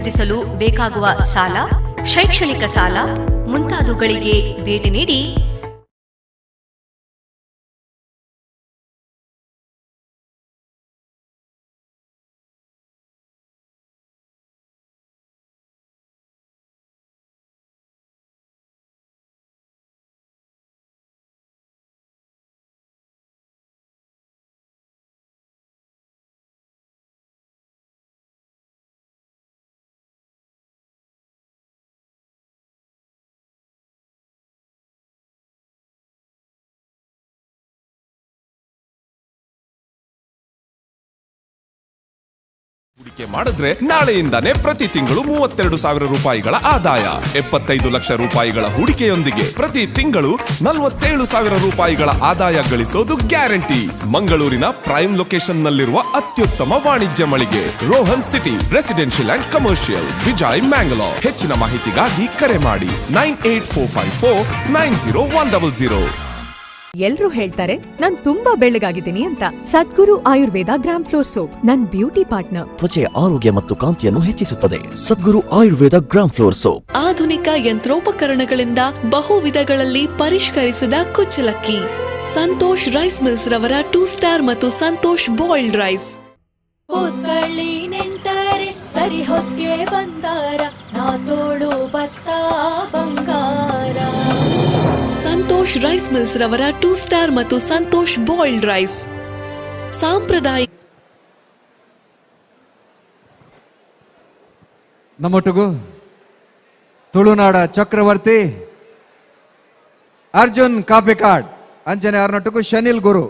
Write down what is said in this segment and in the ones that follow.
ಖರೀದಿಸಲು ಬೇಕಾಗುವ ಸಾಲ, ಶೈಕ್ಷಣಿಕ ಸಾಲ ಮುಂತಾದವುಗಳಿಗೆ ಭೇಟಿ ನೀಡಿ. ಹೂಡಿಕೆ ಮಾಡಿದ್ರೆ ನಾಳೆಯಿಂದಾನೇ ಪ್ರತಿ ತಿಂಗಳು 32,000 ರೂಪಾಯಿಗಳ ಆದಾಯ. 75 ಲಕ್ಷ ರೂಪಾಯಿಗಳ ಹೂಡಿಕೆಯೊಂದಿಗೆ ಪ್ರತಿ ತಿಂಗಳು 47,000 ರೂಪಾಯಿಗಳ ಆದಾಯ ಗಳಿಸೋದು ಗ್ಯಾರಂಟಿ. ಮಂಗಳೂರಿನ ಪ್ರೈಮ್ ಲೊಕೇಶನ್ ನಲ್ಲಿರುವ ಅತ್ಯುತ್ತಮ ವಾಣಿಜ್ಯ ಮಳಿಗೆ, Rohan city residential and commercial, Bejai, Mangalore. ಹೆಚ್ಚಿನ ಮಾಹಿತಿಗಾಗಿ ಕರೆ ಮಾಡಿ 9845490100. ಎಲ್ರೂ ಹೇಳ್ತಾರೆ ನಾನ್ ತುಂಬಾ ಬೆಳ್ಳಗಾಗಿದ್ದೀನಿ ಅಂತ. ಸದ್ಗುರು ಆಯುರ್ವೇದ ಗ್ರಾಮ್ ಫ್ಲೋರ್ ಸೋಪ್ ನನ್ ಬ್ಯೂಟಿ ಪಾರ್ಟ್ನರ್. ತ್ವಚೆಯ ಆರೋಗ್ಯ ಮತ್ತು ಕಾಂತಿಯನ್ನು ಹೆಚ್ಚಿಸುತ್ತದೆ. ಸದ್ಗುರು ಆಯುರ್ವೇದ ಗ್ರಾಮ್ ಫ್ಲೋರ್ ಸೋಪ್. ಆಧುನಿಕ ಯಂತ್ರೋಪಕರಣಗಳಿಂದ ಬಹು ವಿಧಗಳಲ್ಲಿ ಪರಿಷ್ಕರಿಸಿದ ಕುಚ್ಚಲಕ್ಕಿ, ಸಂತೋಷ್ ರೈಸ್ ಮಿಲ್ಸ್ ರವರ ಟೂ ಸ್ಟಾರ್ ಮತ್ತು ಸಂತೋಷ್ ಬಾಯ್ಲ್ಡ್ ರೈಸ್. ಕೂತ್ಕಳ್ಳಿ ನೆಂಟರೆ, ಸರಿ ಹೊಕ್ಕೆ ಬಂದಾರ, ನಾ ತೋಳು ಬತ್ತ ಬಂಗಾರ. ಸಂತೋಷ್ ರೈಸ್ ಮಿಲ್ಸ್ ರವರ ಟೂ ಸ್ಟಾರ್ ಮತ್ತು ಸಂತೋಷ್ ಬಾಯ್ಲ್ಡ್ ರೈಸ್ ಸಾಂಪ್ರದಾಯಿಕ ನಮ್ಮೊಟ್ಟಿಗೂ ತುಳುನಾಡ ಚಕ್ರವರ್ತಿ ಅರ್ಜುನ್ ಕಾಪಿಕಾಡ್, ಅಂಚನೆ ಅರ್ನೊಟ್ಟುಗು ಶನಿಲ್ ಗುರು.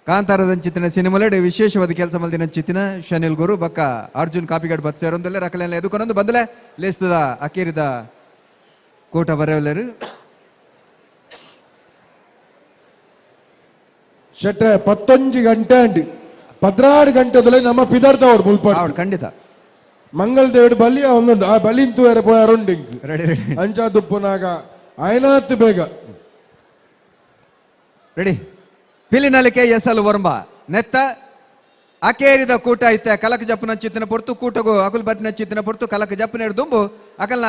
ಕಾಂತಾರದಂಚಿತ್ತಿನ ಸಿನಿಮಲೆಡ್ ವಿಶೇಷವಾದ ಕೆಲಸ ಮಲ್ದಿನ ಚಿತ್ತಿನ ಶನಿಲ್ ಗುರು ಬಕ್ಕ ಅರ್ಜುನ್ ಕಾಪಿಕಾಡ್ ಬತ್ ಸೇರೊಂದಲ್ಲೇ ರಕಲೆಲ್ಲ ಎದುಕೊನೊಂದು ಬಂದಲೆ ಲೇಸ್ತದ ಅಕೇರಿದ ಕೋಟ ಬರೆಯಲೇರು. ಶೆಟ್ರೆ, 11 ಗಂಟೆ ಅಂಡಿ, 12 ಗಂಟೆದಲ್ಲೇ ನಮ್ಮ ಪಿದಾರ್ಥವ್ರು ಮುಲ್ಪಾಡು. ಹೌದು, ಖಂಡಿತ. ಮಂಗಲ್ ದೇವಡು ಬಲಿ ಒಂದುಂಡು, ಆ ಬಲಿಂತು ಎರೆ ಪೋಯಾರುಂಡು. Ready, ready. ಅಂಚ ದುಪ್ಪುನಾಗ ಆಯ್ನಾತ್ ಬೇಗ. ರೆಡಿ. ಪಿಲಿನಲಿಕೆ ಎಸಲು ವರ್ಮ ನೆತ್ತ ಅಕೇರಿದ ಕೂಟ ಇತ್ತೆ ಕಲಕ ಜಪ್ಪನ ಚಿತ್ತಿನ ಪೊರ್ತು ಕೂಟಗು ಅಕುಲ್ ಬಟ್ಟಿನ ಚಿತ್ತಿನ ಪೊರ್ತು ಕಲಕ ಜಪ್ಪನ ದುಂಬು ಅಕಲ್ನ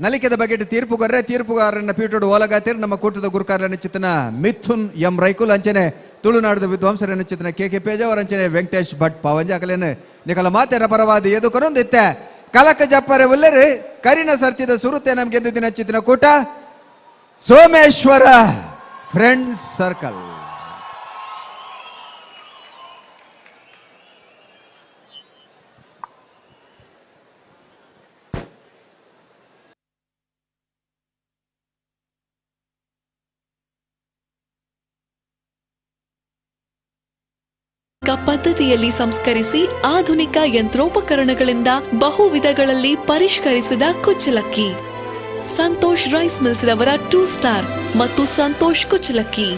ನಲಿಕೆದ ಬಗ್ಗೆ ತೀರ್ಪುಗಾರರೆ ತೀರ್ಪುಗಾರರನ್ನ ಪೀಠೋಡು ಓಲಗಾತಿರ್ ನಮ್ಮ ಕೂಟದ ಗುರುಕಾರರನ್ನ ಚಿತ್ತನ ಮಿಥುನ್ ಎಂ ರೈಕುಲ್, ಅಂಚನೆ ತುಳುನಾಡದ ವಿದ್ವಾಂಸರನ್ನ ಚಿತ್ತನ ಕೆ ಕೆ ಪೇಜಾವರ್, ಅಂಚನೆ ವೆಂಕಟೇಶ್ ಭಟ್ ಪಾವಂಜ. ಅಕಲೇನು ನಿಕಲ ಮಾತೆರ ಪರವಾದಿ ಎದುಕೊನೊಂದು ಇತ್ತೆ ಕಲಕ ಜಪ್ಪರೆ ಉಲ್ಲೆರು ಕರಿನ ಸರ್ತಿದ ಸುರುತೆ ನಮ್ಗೆ ದಿನ ಚಿತ್ತಿನ ಕೂಟ ಸೋಮೇಶ್ವರ ಫ್ರೆಂಡ್ಸ್ ಸರ್ಕಲ್. ಪದ್ಧತಿಯಲ್ಲಿ ಸಂಸ್ಕರಿಸಿ ಆಧುನಿಕ ಯಂತ್ರೋಪಕರಣಗಳಿಂದ ಬಹು ವಿಧಗಳಲ್ಲಿ ಪರಿಷ್ಕರಿಸಿದ ಕುಚ್ಚಲಕ್ಕಿ, ಸಂತೋಷ್ ರೈಸ್ ಮಿಲ್ಸ್ ರವರ ಟೂ ಸ್ಟಾರ್ ಮತ್ತು ಸಂತೋಷ್ ಕುಚ್ಚಲಕ್ಕಿ.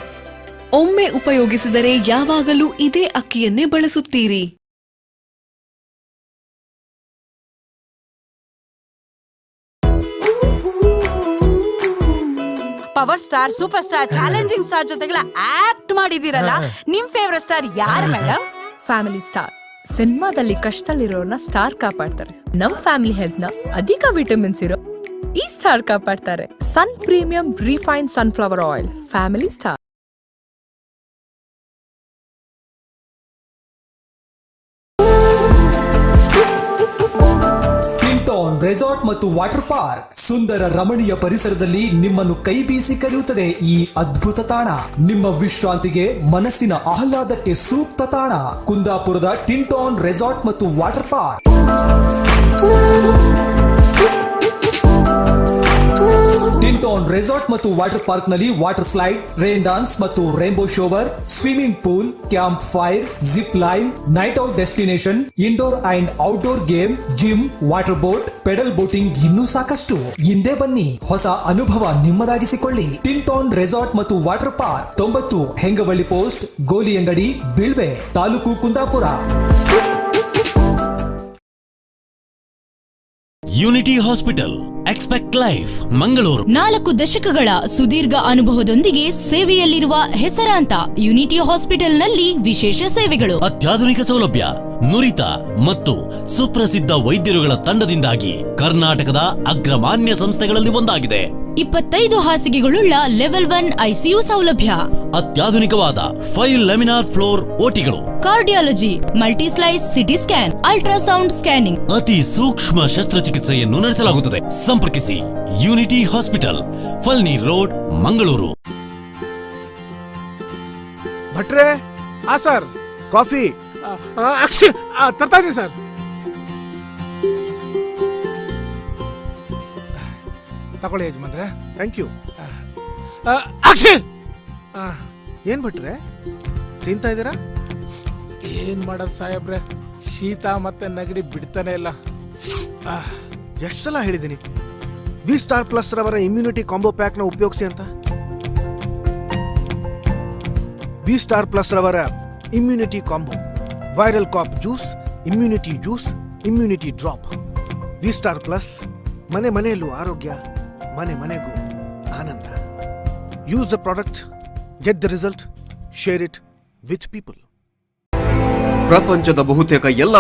ಒಮ್ಮೆ ಉಪಯೋಗಿಸಿದರೆ ಯಾವಾಗಲೂ ಇದೇ ಅಕ್ಕಿಯನ್ನೇ ಬಳಸುತ್ತೀರಿ. Power star, super star, challenging star ಜೊತೆಗೆಲ್ಲ ಆಕ್ಟ್ ಮಾಡಿದಿರಲ್ಲ, ನಿಮ್ ಫೇವರೇಟ್ ಸ್ಟಾರ್ ಯಾರು ಮೇಡಮ್? Family star. ಸಿನಿಮಾದಲ್ಲಿ ಕಷ್ಟದಲ್ಲಿರೋರ್ನ ಸ್ಟಾರ್ ಕಾಪಾಡ್ತಾರೆ. ನಮ್ ಫ್ಯಾಮಿಲಿ ಹೆಲ್ತ್ ನ ಅಧಿಕ ವಿಟಮಿನ್ಸ್ ಇರೋ ಈ star ಕಾಪಾಡ್ತಾರೆ. Sun premium refine sunflower oil, family star. Tinton resort ಮತ್ತು ವಾಟರ್ ಪಾರ್ಕ್ ಸುಂದರ ರಮಣೀಯ ಪರಿಸರದಲ್ಲಿ ನಿಮ್ಮನ್ನು ಕೈಬೀಸಿ ಕರೆಯುತ್ತದೆ ಈ ಅದ್ಭುತ ತಾಣ. ನಿಮ್ಮ ವಿಶ್ರಾಂತಿಗೆ, ಮನಸ್ಸಿನ ಆಹ್ಲಾದಕ್ಕೆ ಸೂಕ್ತ ತಾಣ ಕುಂದಾಪುರದ ಟಿಂಟಾನ್ ರೆಸಾರ್ಟ್ ಮತ್ತು ವಾಟರ್ ಪಾರ್ಕ್. ಟಿಂಟಾನ್ ರೆಸಾರ್ಟ್ ಮತ್ತು ವಾಟರ್ ಪಾರ್ಕ್ ನಲ್ಲಿ ವಾಟರ್ ಸ್ಲೈಡ್, ರೇನ್ ಡಾನ್ಸ್ ಮತ್ತು rainbow shower, swimming pool, camp fire, zip line, night out destination, indoor and outdoor game, gym, water boat, pedal boating ಇನ್ನೂ ಸಾಕಷ್ಟು. ಹಿಂದೆ ಬನ್ನಿ, ಹೊಸ ಅನುಭವ ನಿಮ್ಮದಾಗಿಸಿಕೊಳ್ಳಿ. ಟಿಂಟಾನ್ ರೆಸಾರ್ಟ್ ಮತ್ತು ವಾಟರ್ ಪಾರ್ಕ್, 90 ಹೆಂಗವಳ್ಳಿ ಪೋಸ್ಟ್, ಗೋಲಿಯಂಗಡಿ, ಬಿಳ್ವೆ, ತಾಲೂಕು Kundapura. Unity hospital, expect life, Mangaluru. 4 ದಶಕಗಳ ಸುದೀರ್ಘ ಅನುಭವದೊಂದಿಗೆ ಸೇವೆಯಲ್ಲಿರುವ ಹೆಸರಾಂತ ಯುನಿಟಿ ಹಾಸ್ಪಿಟಲ್ನಲ್ಲಿ ವಿಶೇಷ ಸೇವೆಗಳು, ಅತ್ಯಾಧುನಿಕ ಸೌಲಭ್ಯ, ನುರಿತ ಮತ್ತು ಸುಪ್ರಸಿದ್ಧ ವೈದ್ಯರುಗಳ ತಂಡದಿಂದಾಗಿ ಕರ್ನಾಟಕದ ಅಗ್ರಮಾನ್ಯ ಸಂಸ್ಥೆಗಳಲ್ಲಿ ಒಂದಾಗಿದೆ. 25 ಹಾಸಿಗೆಗಳುಳ್ಳ ಲೆವೆಲ್ 1 ಐಸಿಯು ಸೌಲಭ್ಯ, ಅತ್ಯಾಧುನಿಕವಾದ 5 ಲ್ಯಾಮಿನಾರ್ ಫ್ಲೋರ್ ಓಟಿಗಳು, cardiology, multislice CT scan, ultrasound scanning, ಅತಿ ಸೂಕ್ಷ್ಮ ಶಸ್ತ್ರಚಿಕಿತ್ಸೆಯನ್ನು ನಡೆಸಲಾಗುತ್ತದೆ. ಸಂಪರ್ಕಿಸಿ ಯೂನಿಟಿ ಹಾಸ್ಪಿಟಲ್, ಫಲ್ನಿ ರೋಡ್, ಮಂಗಳೂರು. ಭಟ್ರೆ. ಹಾ ಸರ್. ಕಾಫಿ ತರ್ತಾ ಇದೀನಿ ಸರ್. ತಗೊಳ್ಳಿ ಯಜಮಾನ್ರೆ. Thank you. ಅಕ್ಷಯ್. ಏನ್ ಭಟ್ರೆ ತಿಂತಾ ಇದ್ದೀರಾ? ಏನ್ ಮಾಡೋದು ಸಾಹೇಬ್ರೆ, ಶೀತ ಮತ್ತೆ ನೆಗಡಿ ಬಿಡ್ತಾನೆ ಇಲ್ಲ. ಎಷ್ಟು ಸಲ ಹೇಳಿದ್ದೀನಿ ವಿ ಸ್ಟಾರ್ ಪ್ಲಸ್ ರವರ ಇಮ್ಯುನಿಟಿ ಕಾಂಬೋ ಪ್ಯಾಕ್ನ ಉಪಯೋಗಿಸಿ ಅಂತ. ವಿ ಸ್ಟಾರ್ ಪ್ಲಸ್ ರವರ immunity combo, viral cough juice, immunity juice, immunity drop. V star plus, ಮನೆ ಮನೆಯಲ್ಲೂ ಆರೋಗ್ಯ, ಮನೆ ಮನೆಗೂ ಆನಂದ. Use the product, get the result, share it with people. ಪ್ರಪಂಚದ ಬಹುತೇಕ ಎಲ್ಲ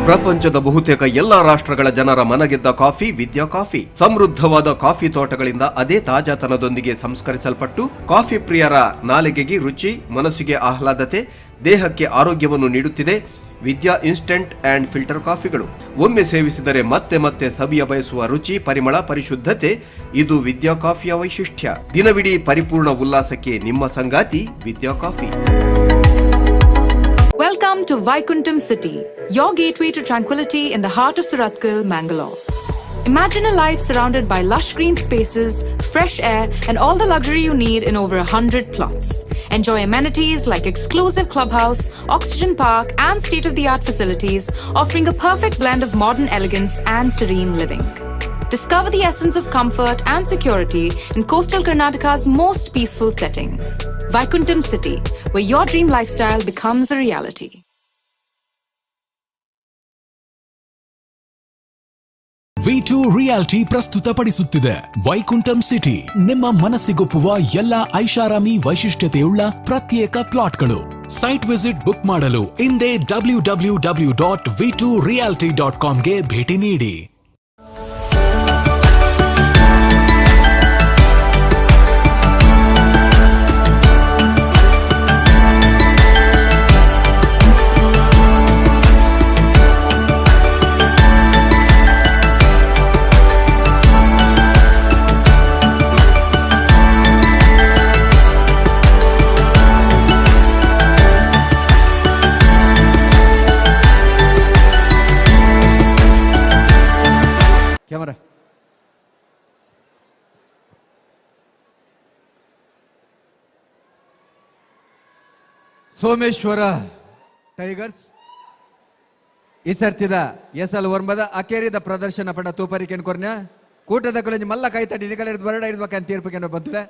ಪ್ರಪಂಚದ ಬಹುತೇಕ ಎಲ್ಲಾ ರಾಷ್ಟ್ರಗಳ ಜನರ ಮನಗೆದ್ದ ಕಾಫಿ ವಿದ್ಯಾ ಕಾಫಿ. ಸಮೃದ್ಧವಾದ ಕಾಫಿ ತೋಟಗಳಿಂದ ಅದೇ ತಾಜಾತನದೊಂದಿಗೆ ಸಂಸ್ಕರಿಸಲ್ಪಟ್ಟು ಕಾಫಿ ಪ್ರಿಯರ ನಾಲಿಗೆಗೆ ರುಚಿ, ಮನಸ್ಸಿಗೆ ಆಹ್ಲಾದತೆ, ದೇಹಕ್ಕೆ ಆರೋಗ್ಯವನ್ನು ನೀಡುತ್ತಿದೆ ವಿದ್ಯಾ instant and filter ಕಾಫಿಗಳು. ಒಮ್ಮೆ ಸೇವಿಸಿದರೆ ಮತ್ತೆ ಮತ್ತೆ ಸವಿಯ ಬಯಸುವ ರುಚಿ, ಪರಿಮಳ, ಪರಿಶುದ್ಧತೆ ಇದು ವಿದ್ಯಾ ಕಾಫಿಯ ವೈಶಿಷ್ಟ್ಯ. ದಿನವಿಡೀ ಪರಿಪೂರ್ಣ ಉಲ್ಲಾಸಕ್ಕೆ ನಿಮ್ಮ ಸಂಗಾತಿ ವಿದ್ಯಾ coffee. Welcome to Vaikuntham City, your gateway to tranquility in the heart of Suratkal, Mangalore. Imagine a life surrounded by lush green spaces, fresh air, and all the luxury you need in over 100 plots. Enjoy amenities like exclusive clubhouse, oxygen park, and state of the art facilities, offering a perfect blend of modern elegance and serene living. Discover the essence of comfort and security in coastal Karnataka's most peaceful setting. Vaikuntham City, where your dream lifestyle becomes a reality. V to realty ಪ್ರಸ್ತುತಪಡಿಸುತ್ತಿದೆ Vaikuntham city. ನಿಮ್ಮ ಮನಸ್ಸಿಗೊಪ್ಪುವ ಎಲ್ಲ ಐಷಾರಾಮಿ ವೈಶಿಷ್ಟ್ಯತೆಯುಳ್ಳ ಪ್ರತ್ಯೇಕ ಪ್ಲಾಟ್ಗಳು. Site visit book ಮಾಡಲು ಇಂದೇ www.V2realty.comಗೆ ಭೇಟಿ ನೀಡಿ. Camera. Someshwara tigers ಈ ಸರ್ತಿದ S L ವರ್ಮದ ಅಕೇರಿದ ಪ್ರದರ್ಶನ ಪಂಡ ತೂಪರಿಕೆನ್ ಕೊರ್ನ ಕೂಟದ ಕಾಲೇಜ್ ಮಲ್ಲ ಕೈತಡಿ ನಿಕಲ ಹಿಡಿದು ಬರಡ ಹಿಡಿದು ತೀರ್ಪಿಗೆ ಬಂತುಲೆ.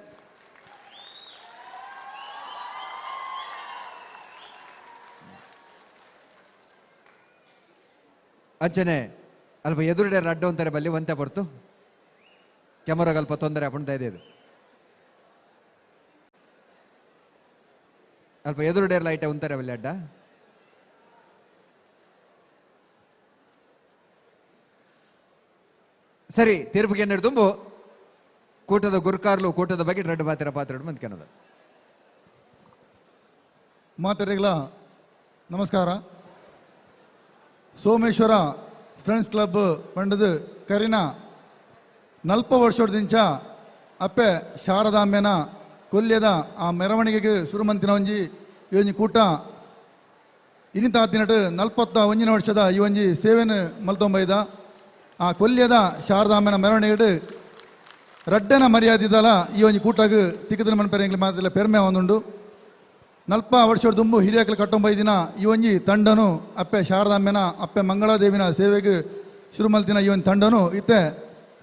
ಅಂಚನೆ ಅಲ್ಪ ಎದುರುಡೆ ಅಡ್ಡ ಅಂತಾರೆ ಬಲ್ಲಿ ಒಂತೆ ಬರ್ತು ಕ್ಯಾಮರಾಗಲ್ಪ ತೊಂದರೆ ಅಪಣ್ತಾ ಇದೆ ಇದು. ಅಲ್ಪ ಎದುರುಡೆ ಲೈಟ್ ಉಂತಾರೆ ಬಲ್ಲಿ ಅಡ್ಡ. ಸರಿ, ತೀರ್ಪಿಗೆ ತುಂಬು ಕೂಟದ ಗುರುಕಾರ್ಲು ಕೂಟದ ಬಗ್ಗೆ ರೆಡ್ ಬಾತಿರ ಪಾತ್ರ ಮಂದ್ಕೆನದ. ಮಾತರಿಗಳ ನಮಸ್ಕಾರ. ಸೋಮೇಶ್ವರ ಫ್ರೆಂಡ್ಸ್ ಕ್ಲಬ್ ಪಂಡದು ಕರಿನ ನಲ್ಪ ವರ್ಷದಿಂಚ ಅಪ್ಪೆ ಶಾರದಾಂಬೆನ ಕೊಲ್ಯದ ಆ ಮೆರವಣಿಗೆಗೆ ಸುರುಮಂತಿನ ಒಂಜಿ ಈ ಒಂಜಿ ಕೂಟ ಇನಿತಾತಿನಟು 41ನೇ ವರ್ಷದ ಈ ಒಂಜಿ ಸೇವೆನು ಮಲ್ತೊಂಬೈದ ಆ ಕೊಲ್ಯದ ಶಾರದಾಂಬೆನ ಮೆರವಣಿಗೆಡು ರಡ್ಡನ ಮರ್ಯಾದಿದಲ ಈ ಒಂಜಿ ಕೂಟಗ್ ತಿಕ್ಕದಿನ ಮನ್ಪೆರೆ ಎಂಗ್ಲಿ ಮಾತಿಲ್ಲ ಪೆರ್ಮೆ ಒಂದುಂಡು. ನಲ್ಪ ವರ್ಷದ ದುಂಬು ಹಿರಿಯಕಲು ಕಟ್ಟೊಂಬೈದಿನ ಈ ಒಂಜಿ ತಂಡನು ಅಪ್ಪೆ ಶಾರದಾಂಬೆನ ಅಪ್ಪೆ ಮಂಗಳಾದೇವಿನ ಸೇವೆಗೆ ಶುರು ಮಲ್ತಿನ ಈ ಒಂದು ತಂಡನು ಇತ್ತೆ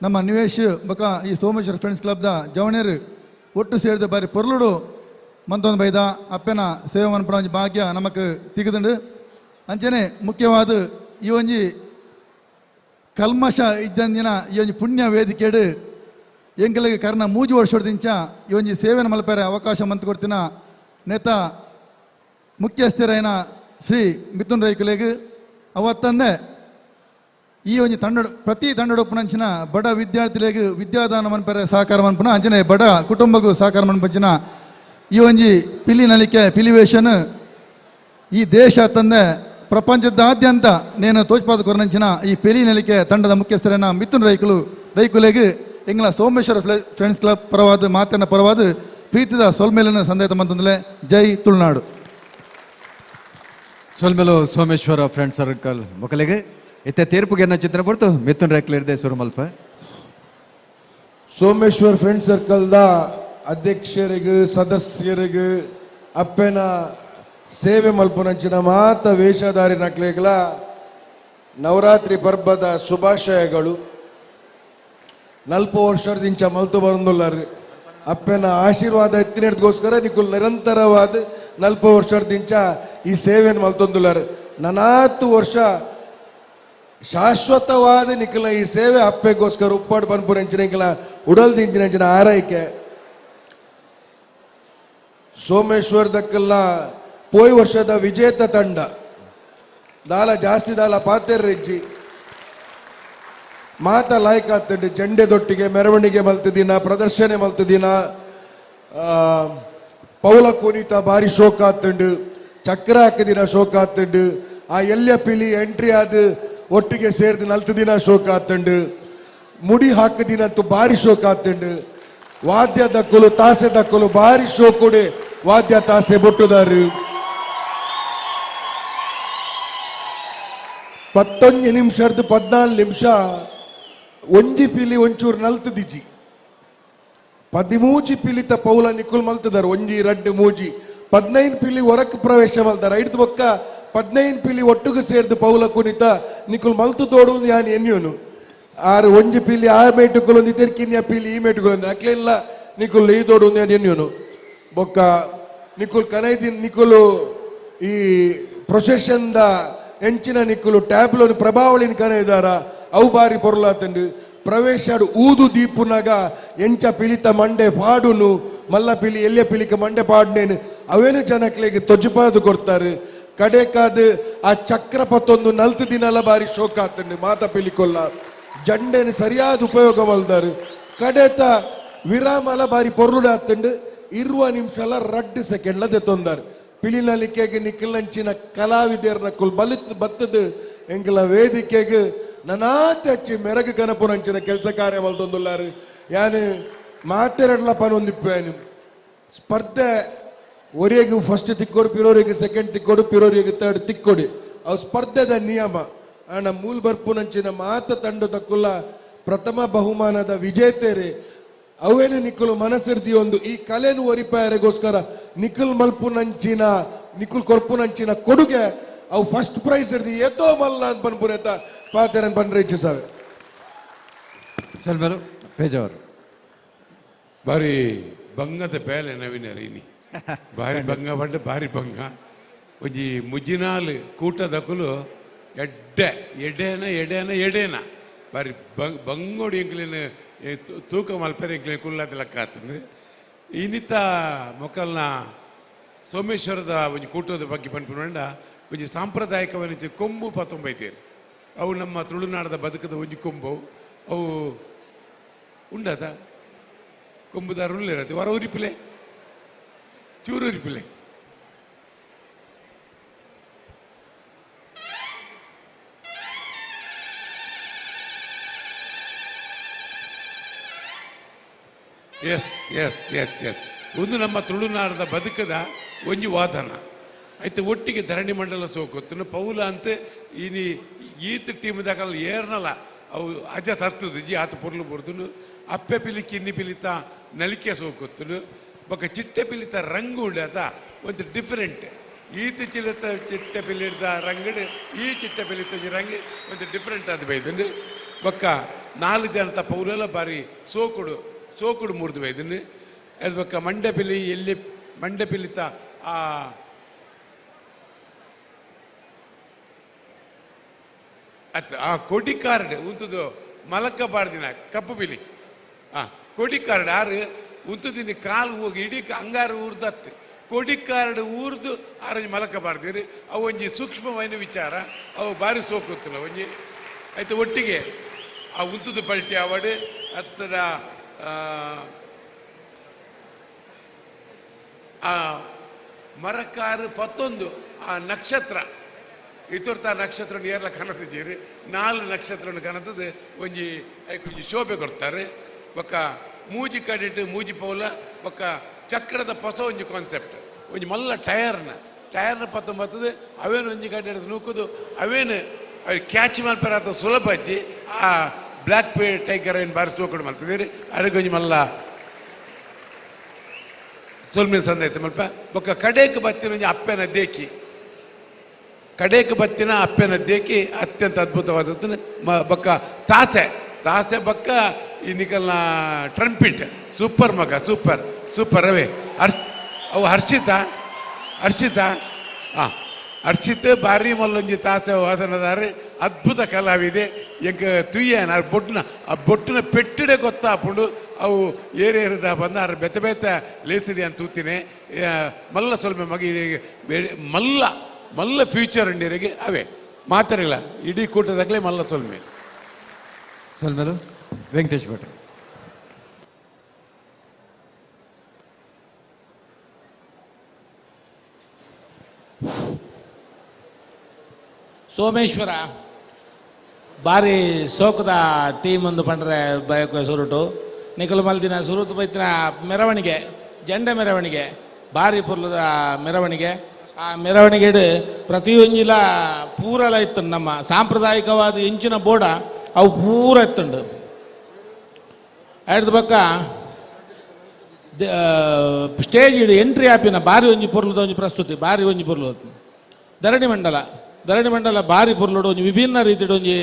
ನಮ್ಮ ನಿವೇಶ್ ಬೊಕ ಈ ಸೋಮೇಶ್ವರ ಫ್ರೆಂಡ್ಸ್ ಕ್ಲಬ್ದ ಜವಣೇರು ಒಟ್ಟು ಸೇರಿದ ಬಾರಿ ಪೊರ್ಲುಡು ಮಂತೊಂದು ಬೈದ ಅಪ್ಪೆನ ಸೇವೆ ಮನ್ಪುನ ಒಂಜಿ ಭಾಗ್ಯ ನಮಕ್ ತಿಕ್ಕದುಂಡು. ಅಂಚನೆ ಮುಖ್ಯವಾದ ಈ ಒಂಜಿ ಕಲ್ಮಶ ಇದ್ದಂದಿನ ಈ ಒಂಜಿ ಪುಣ್ಯ ವೇದಿಕೆಡು ಎಂಕಲಿಗೆ ಕರ್ನ 3 ವರ್ಷದಿಂಚ ಈ ಒಂಜಿ ಸೇವೆನ ಮಲ್ಪೆರೆ ಅವಕಾಶ ಮಂತ್ ಕೊಡ್ತಿನ ನೇತ ಮುಖ್ಯಸ್ಥರೈನ ಶ್ರೀ ಮಿಥುನ್ ರೈಕುಲೆಗ್ ಅವತ್ತಂದೆ ಈ ಒಂಜಿ ತಂಡ ಪ್ರತಿ ತಂಡೊಪ್ಪುನಂಚಿನ ಬಡ ವಿದ್ಯಾರ್ಥಿಲೆಗ್ ವಿದ್ಯಾದಾನ ಮನ್ಪೆರೆ ಸಹಕಾರ ಮನ್ಪುನ ಅಂಚನೆ ಬಡ ಕುಟುಂಬಕ್ಕೂ ಸಹಕಾರ ಮನ್ಪಂಚಿನ ಈ ಒಂಜಿ ಪಿಲಿ ನಲಿಕೆ ಪಿಲಿವೇಶನ್ ಈ ದೇಶ ತಂದೆ ಪ್ರಪಂಚದಾದ್ಯಂತ ನೇನು ತೋಚ್ಪಾದ ಕೊರನಂಚಿನ ಈ ಪಿಲಿ ನಲಿಕೆ ತಂಡದ ಮುಖ್ಯಸ್ಥರೈನ ಮಿಥುನ್ ರೈಕುಲೆಗ್ ಎಂಗ್ಲ ಸೋಮೇಶ್ವರ ಫ್ರೆಂಡ್ಸ್ ಕ್ಲಬ್ ಪರವಾದ ಮಾತನ್ನ ಪರವಾದ ಪ್ರೀತಿದ ಸೊಲ್ಮೇಲಿನ ಸಂದೇತ ಮಂತಂದಲೆ. ಜೈ ತುಳುನಾಡು. ಸೊಲ್ಮೇಲು ಸೋಮೇಶ್ವರ ಫ್ರೆಂಡ್ ಸರ್ಕಲ್ ಮೊಕಲಿಗೆ ಇತ್ತೆ ತೀರ್ಪುಗೆ ಎನ್ನ ಚಿತ್ರ ಪೊರ್ತು ಮಿಥುನ್ ರೈಕ್ಲಿರ್ದೆ ಸುರುಮಲ್ಪ. ಸೋಮೇಶ್ವರ್ ಫ್ರೆಂಡ್ ಸರ್ಕಲ್ದ ಅಧ್ಯಕ್ಷರಿಗೆ ಸದಸ್ಯರಿಗೆ ಅಪ್ಪೆನ ಸೇವೆ ಮಲ್ಪುನಂಚಿನ ಮಾತ ವೇಷಧಾರಿ ನಕ್ಲೆಗ್ಲ ನವರಾತ್ರಿ ಪರ್ಬದ ಶುಭಾಶಯಗಳು. 40 ವರ್ಷದಿಂಚ ಮಲ್ತು ಬರಂದುಲ್ಲಾರು ಅಪ್ಪೆನ ಆಶೀರ್ವಾದ ಎತ್ತಿನಗೋಸ್ಕರ ನಿಕುಲ್ ನಿರಂತರವಾದ 40 ವರ್ಷದಿಂಚ ಈ ಸೇವೆಯನ್ನು ಮಲ್ತೊಂದುಲ್ಲಾರು. 40 ವರ್ಷ ಶಾಶ್ವತವಾದ ನಿಖಲ ಈ ಸೇವೆ ಅಪ್ಪೆಗೋಸ್ಕರ ಉಪ್ಪಾಡು ಪನ್ಪುರಂಚಿನ ನಿಖಲ ಉಡಲ್ ದಿಂಚಿನಂಚಿನ ಆರೈಕೆ. ಸೋಮೇಶ್ವರ ದಕ್ಕಲ್ಲ ಪೋಯ್ ವರ್ಷದ ವಿಜೇತ ತಂಡ ದಾಲ ಜಾಸ್ತಿ ದಾಲ ಪಾತೆರ್ರೆಜ್ಜಿ ಮಾತ ಲಾಯ್ಕ್ ಆತಂಡು ಜಂಡೆ ದೊಟ್ಟಿಗೆ ಮೆರವಣಿಗೆ ಮಲ್ತದಿನ ಪ್ರದರ್ಶನ ಮಲ್ತದಿನ ಪೌಲ ಕುನಿತ ಬಾರಿ ಶೋಕ ಆತಂಡು ಚಕ್ರ ಹಾಕಿದಿನ ಶೋಕ ಆತಂಡು ಆ ಎಲ್ಯ ಪಿಲಿ ಎಂಟ್ರಿ ಆದ ಒಟ್ಟಿಗೆ ಸೇರ್ದು ನಲ್ತು ದಿನ ಶೋಕ ಆತಂಡು ಮುಡಿ ಹಾಕದಿನಂತೂ ಬಾರಿ ಶೋಕ ಆತಂಡು ವಾದ್ಯ ದಕ್ಕಲು ತಾಸೆ ದಕ್ಕಲು ಬಾರಿ ಶೋಕುಡೆ ವಾದ್ಯ ತಾಸೆ ಬೊಟ್ಟುದಾರು 11 ನಿಮಿಷರ್ದು 14 ನಿಮಿಷ ಒಂಜಿ ಪಿಲಿ ಒಂಚೂರು ನಲ್ತು ದಿಜಿ 13 ಪಿಲಿತ ಪೌಲ ನಿಕುಲ್ ಮಲ್ತದಾರ ಒಂಜಿ ರಡ್ಡು ಮೂಜಿ 15 ಪಿಲಿ ಹೊರಕ್ ಪ್ರವೇಶ ಮಲ್ತಾರ ಐದು ಬೊಕ್ಕ 15 ಪಿಲಿ ಒಟ್ಟುಗು ಸೇರ್ದು ಪೌಲ ಕುನಿತ ನಿಕುಲ್ ಮಲ್ತು ತೋಡು ಯಾನ್ ಎನ್ಯೂನು ಆರು ಒಂಜಿ ಪಿಲಿ ಆ ಮೇಟುಕೊಲೊಂದು ತಿರ್ಕಿನ್ಯ ಪಿಲಿ ಈ ಮೇಟುಕೊಲೊಂದು ಅಕ್ಲೆಲ್ಲ ನಿಕುಲ್ ಈ ತೋಡು ಯಾನ್ ಎನ್ಯೂನು ಬೊಕ್ಕ ನಿಕುಲ್ ಕನೈದಿನ್ ನಿಕುಲು ಈ ಪ್ರೊಸೆಷನ್ the ಎಂಚಿನ ನಿಕ್ಕುಲು ಟ್ಯಾಬ್ಲೋನ್ ಪ್ರಭಾವಳಿನ ಕನೈದಾರ ಅವು ಬಾರಿ ಪೊರ್ಲಾತಂಡು ಪ್ರವೇಶಾಡು ಊದು ದೀಪುನಗ ಎಂಚ ಪಿಲಿತ ಮಂಡೆ ಪಾಡುನು ಮಲ್ಲ ಪಿಲಿ ಎಲ್ಯ ಪಿಲಿಕ ಮಂಡೆ ಪಾಡ್ನೇನು ಅವೇನು ಜನಕ್ಲೆಗೆ ತೊಜುಪಾದು ಕೊಡ್ತಾರೆ ಕಡೆಕಾದ ಆ ಚಕ್ರ ಪತ್ತೊಂದು ನಲ್ತು ದಿನಲ ಬಾರಿ ಶೋಕ ಆತಂಡು ಮಾತ ಪಿಲಿಕೊಲ್ಲ ಜಂಡೆನು ಸರಿಯಾದ ಉಪಯೋಗ ಮಲ್ದಾರು ಕಡೆತ ವಿರಾಮಲ ಬಾರಿ ಪೊರ್ಲುಡಾತಂಡು 20 ನಿಮಿಷಲ 2 ಸೆಕೆಂಡ್ಲ ದೆತ್ತೊಂದಾರು ಪಿಲಿನಲಿಕೆಗೆ ನಿಕ್ಕಲಂಚಿನ ಕಲಾವಿದರ್ನ ಕುಲ್ ಬಲಿತ್ ಬತ್ತದು ಎಂಕಲ ವೇದಿಕೆಗೆ ನನಾತಿ ಮೆರಗು ಕನಪುನಂಚಿನ ಕೆಲಸ ಕಾರ್ಯ ಮಲ್ತೊಂದುಲ್ಲಾರು ಯಾನು ಮಾತೆರಡ್ಲ ಪನೊಂದಿಪ್ಪೇನು ಸ್ಪರ್ಧೆ ಒರೆಗೆ ಫಸ್ಟ್ ತಿಕ್ಕೊಡು ಪಿರೋರಿಗೆ ಸೆಕೆಂಡ್ ತಿಕ್ಕೊಡು ಪಿರೋರಿಗೆ ತರ್ಡ್ ತಿಕ್ಕೊಡಿ ಅವು ಸ್ಪರ್ಧೆದ ನಿಯಮ ಆಂಡ ಮೂಲ್ ಬರ್ಪುನಂಚಿನ ಮಾತ ತಂಡು ತಕ್ಕುಲ್ಲ ಪ್ರಥಮ ಬಹುಮಾನದ ವಿಜೇತರೆ ಅವೇನು ನಿಕ್ಕಲು ಮನಸ್ಸಿರ್ದಿ ಒಂದು ಈ ಕಲೆನು ಒರಿಪಾಯರಿಗೋಸ್ಕರ ನಿಖಲ್ ಮಲ್ಪುನಂಚಿನ ನಿಖಲ್ ಕೊರ್ಪುನಂಚಿನ ಕೊಡುಗೆ ಅವು ಫಸ್ಟ್ ಪ್ರೈಸ್ ಇರ್ದಿ ಏತೋ ಮಲ್ಲ ಅಂತ ಪನ್ಪುನೇತ ಪಾತೆರನ್ ಪನ್ರೆ ಇಚ್ಛಿಸಾವೆ. ಸಲ್ಮರು ಪೇಜಾವರು ಬಾರಿ ಬಂಗದ ಬೇಲೆ ನವೀನ ರೀನಿ ಬಾರಿ ಬಂಗ ಪಂಡ ಬಾರಿ ಬಂಗ ಒಂಜಿ ಮುಜ್ಜಿನಾಲ್ ಕೂಟದಕುಲು ಎಡ್ಡೆ ಎಡೆನ ಎಡೆನ ಎಡೇನ ಬಾರಿ ಬಂಗೋಡು ಎಂಕ್ಲಿನ ತೂಕ ಮಲ್ಪೆರೆ ಎಂಕ್ಲಿನ ಕುಲ್ಲಾದ ಲೆಕ್ಕ ಆತಂದ್ರೆ ಇನ್ನಿತ ಮೊಕಲ್ನ ಸೋಮೇಶ್ವರದ ಒಂಜಿ ಕೂಟದ ಬಗ್ಗೆ ಪನ್ಪುನಂಡ ಒಂಜಿ ಸಾಂಪ್ರದಾಯಿಕವನಿಂಚ ಕೊಂಬು ಪತ್ತೊಂಬೈತೇರು ಅವು ನಮ್ಮ ತುಳುನಾಡದ ಬದುಕದ ಒಂಜಿ ಕೊಂಬು ಅವು ಉಂಡದ ಕೊಂಬುದಾರ ಉಳ್ಳಿರತ್ತೆ ವರ ಉರಿಪಿಲೆ ಚೂರು ಉರಿಪಿಲೆ ಎಸ್ ಎಸ್ ಎಸ್ ಎಸ್ ಒಂದು ನಮ್ಮ ತುಳುನಾಡದ ಬದುಕದ ಒಂಜಿ ವಾದನ ಆಯ್ತು ಒಟ್ಟಿಗೆ ಧರಣಿ ಮಂಡಲ ಸೋಕೊತ್ತನು ಪೌಲ ಅಂತ ಇನಿ ಈತ ಟೀಮ್ ದಾಕಲ್ಲ ಏರ್ನಲ್ಲ ಅವು ಅಜ ತರ್ತದ ಜಿ ಆತ ಪೊರ್ಲು ಬೊರ್ದುನು ಅಪ್ಪೆ ಪಿಲಿ ಕಿನ್ನಿ ಪಿಲಿತ ನಲಿಕೆ ಸೋಕೊತ್ತನು ಬೊಕ್ಕ ಚಿಟ್ಟೆ ಪಿಲಿತ ರಂಗು ಉಂಡಾತ ಒಂದು ಡಿಫರೆಂಟ್ ಈತ ಚಿಲಿತ ಚಿಟ್ಟೆ ಪಿಲಿದ ರಂಗಡು ಈ ಚಿಟ್ಟೆ ಪಿಲಿತ ರಂಗ್ ಒಂದು ಡಿಫರೆಂಟ್ ಅದು ಬೈದುಂಡು ಬೊಕ್ಕ 4 ಜನತ ಪೌಲೆಲ್ಲ ಬಾರಿ ಸೋಕುಡು ಸೋಕುಡು ಮುರಿದು ಬೈದುಂಡು ಅದು ಬೊಕ್ಕ ಮಂಡೆ ಪಿಲಿ ಎಲ್ಲಿ ಮಂಡೆ ಪಿಲಿತ ಆ ಅತ್ ಆ ಕೊಡಿ ಕಾರ್ಡ್ ಉಂತುದು ಮಲಕ್ಕ ಬಾರ್ದಿನ ಕಪ್ಪು ಬಿಲಿ ಆ ಕೊಡಿ ಕಾರ್ಡ್ ಆರು ಉಂತುದಿನ ಕಾಲು ಹೋಗಿ ಇಡೀ ಅಂಗಾರು ಊರ್ದತ್ತು ಕೊಡಿ ಕಾರ್ಡ್ ಊರ್ದು ಆರಂಜಿ ಮಲಕ್ಕ ಬಾರ್ದಿರಿ ಅವು ಒಂಜಿ ಸೂಕ್ಷ್ಮವಾದ ವಿಚಾರ ಅವು ಭಾರಿ ಸೋಕುತ್ತಲ್ಲ ಒಂಜಿ ಆಯ್ತು ಒಟ್ಟಿಗೆ ಆ ಉಂತುದು ಪಲ್ಟಿ ಆವಡು ಹತ್ತಿರ ಆ ಮರಕಾರು 11 ಆ ನಕ್ಷತ್ರ ಇತುರ್ತ ನಕ್ಷತ್ರ ಏರ್ಲ ಕನತಿದ್ದೀರಿ 4 ನಕ್ಷತ್ರ ಕನತದ್ದು ಒಂಜಿ ಒಂಜಿ ಶೋಭೆ ಕೊಡ್ತಾರೆ ಬೊಕ್ಕ ಮೂಜಿ ಕಡಿಟ್ಟು ಮೂಜಿ ಪೌಲ ಬೊಕ್ಕ ಚಕ್ರದ ಪೊಸ ಒಂಜಿ ಕಾನ್ಸೆಪ್ಟ್ ಒಂಜಿ ಮಲ್ಲ ಟೈರ್ನ ಟೈರ್ನ ಪತ್ತೊಂಬತ್ತದು ಅವೇನು ಒಂಜಿ ಕಡೆ ಹಿಡಿದು ನೂಕುದು ಅವೇನು ಅವ್ರಿಗೆ ಕ್ಯಾಚ್ ಮಲ್ಪೆರ ಸುಲಭ ಅಜ್ಜಿ ಆ ಬ್ಲ್ಯಾಕ್ ಪೇ ಟೈಗರ್ ಏನು ಬಾರಿ ಸೋಕುಡು ಮಲ್ತಿದ್ದೀರಿ ಅದಕ್ಕೆ ಒಂಜಿ ಮಲ್ಲ ಸೊಲ್ಮಿನ ಸಂದೈತೆ ಮಲ್ಪ ಬೊಕ್ಕ ಕಡೇಕ್ ಬತ್ತಿನ ಒಂಜಿ ಅಪ್ಪೆನ ದೇಕಿ ಕಡೇಕ್ ಬತ್ತಿನ ಅಪ್ಪೆನ ದೇಕಿ ಅತ್ಯಂತ ಅದ್ಭುತವಾದದ್ದು ಬೊಕ್ಕ ತಾಸೆ ತಾಸೆ ಬೊಕ್ಕ ಈ ನಿಕಲ್ನ ಟ್ರಂಪಿಟ್ ಸೂಪರ್ ಮಗ ಸೂಪರ್ ಸೂಪರ್ ಅವೇ ಹರ್ಷ್ ಅವು ಹರ್ಷಿತಾ ಹರ್ಷಿತಾ ಹಾಂ ಹರ್ಷಿತ್ ಭಾರಿ ಮಲ್ಲೊಂಜಿ ತಾಸೆ ವಾದನದಾರೆ ಅದ್ಭುತ ಕಲಾವಿದೆ ಎಂಕ ತುಯ್ಯನ ಬೊಟ್ಟುನ ಆ ಬೊಟ್ಟುನ ಪೆಟ್ಟಿಡೆ ಗೊತ್ತಾಪುಂಡು ಅವು ಏರೇರಿದ ಬಂದ ಅರ ಬೆತ್ತ ಬೆತ್ತ ಲೇಸಿದೆ ಅಂತ ತೂತಿನಿ ಮಲ್ಲ ಸ್ವಲ್ಪ ಮಗ ಮಲ್ಲ ಮಲ್ಲ ಫ್ಯೂಚರ್ ಉಂಡಿರಿಗೆ ಅವೇ. ಮಾತರಿಲ್ಲ ಇಡೀ ಕೂಟದಾಗಲೇ ಮಲ್ಲ ಸೊಲ್ಮೆ ಸೊಲ್ಮೆಲು ವೆಂಕಟೇಶ್ ಭಟ್. ಸೋಮೇಶ್ವರ ಬಾರಿ ಸೋಕದ ಟೀಮ್ ಒಂದು ಪಂಡ್ರೆ ಬಯಕ ಸುರುಟು ನಿಖಲು ಮಲ್ದಿನ ಸುರುಟು ಬೈತಿನ ಮೆರವಣಿಗೆ ಜಂಡೆ ಮೆರವಣಿಗೆ ಬಾರಿ ಪುರ್ಲದ ಮೆರವಣಿಗೆ. ಆ ಮೆರವಣಿಗೆಡು ಪ್ರತಿಯೊಂಜಿಲ ಪೂರಲ ಇತ್ತು ನಮ್ಮ ಸಾಂಪ್ರದಾಯಿಕವಾದ ಇಂಚಿನ ಬೋಡ ಅವು ಪೂರ ಇತ್ತುಂಡು. ಅಡ್ದ ಪಕ್ಕ ಸ್ಟೇಜ್ ಎಂಟ್ರಿ ಆಪಿನ ಬಾರಿ ಒಂಜಿ ಪೊರ್ಲುದ ಒಂಜಿ ಪ್ರಸ್ತುತಿ ಬಾರಿ ಒಂಜಿ ಪೊರ್ಲು ಧರಣಿ ಮಂಡಲ ಧರಣಿ ಮಂಡಲ ಬಾರಿ ಪೊರ್ಲುಡು ಒಂಜಿ ವಿಭಿನ್ನ ರೀತಿಡು ಒಂಜಿ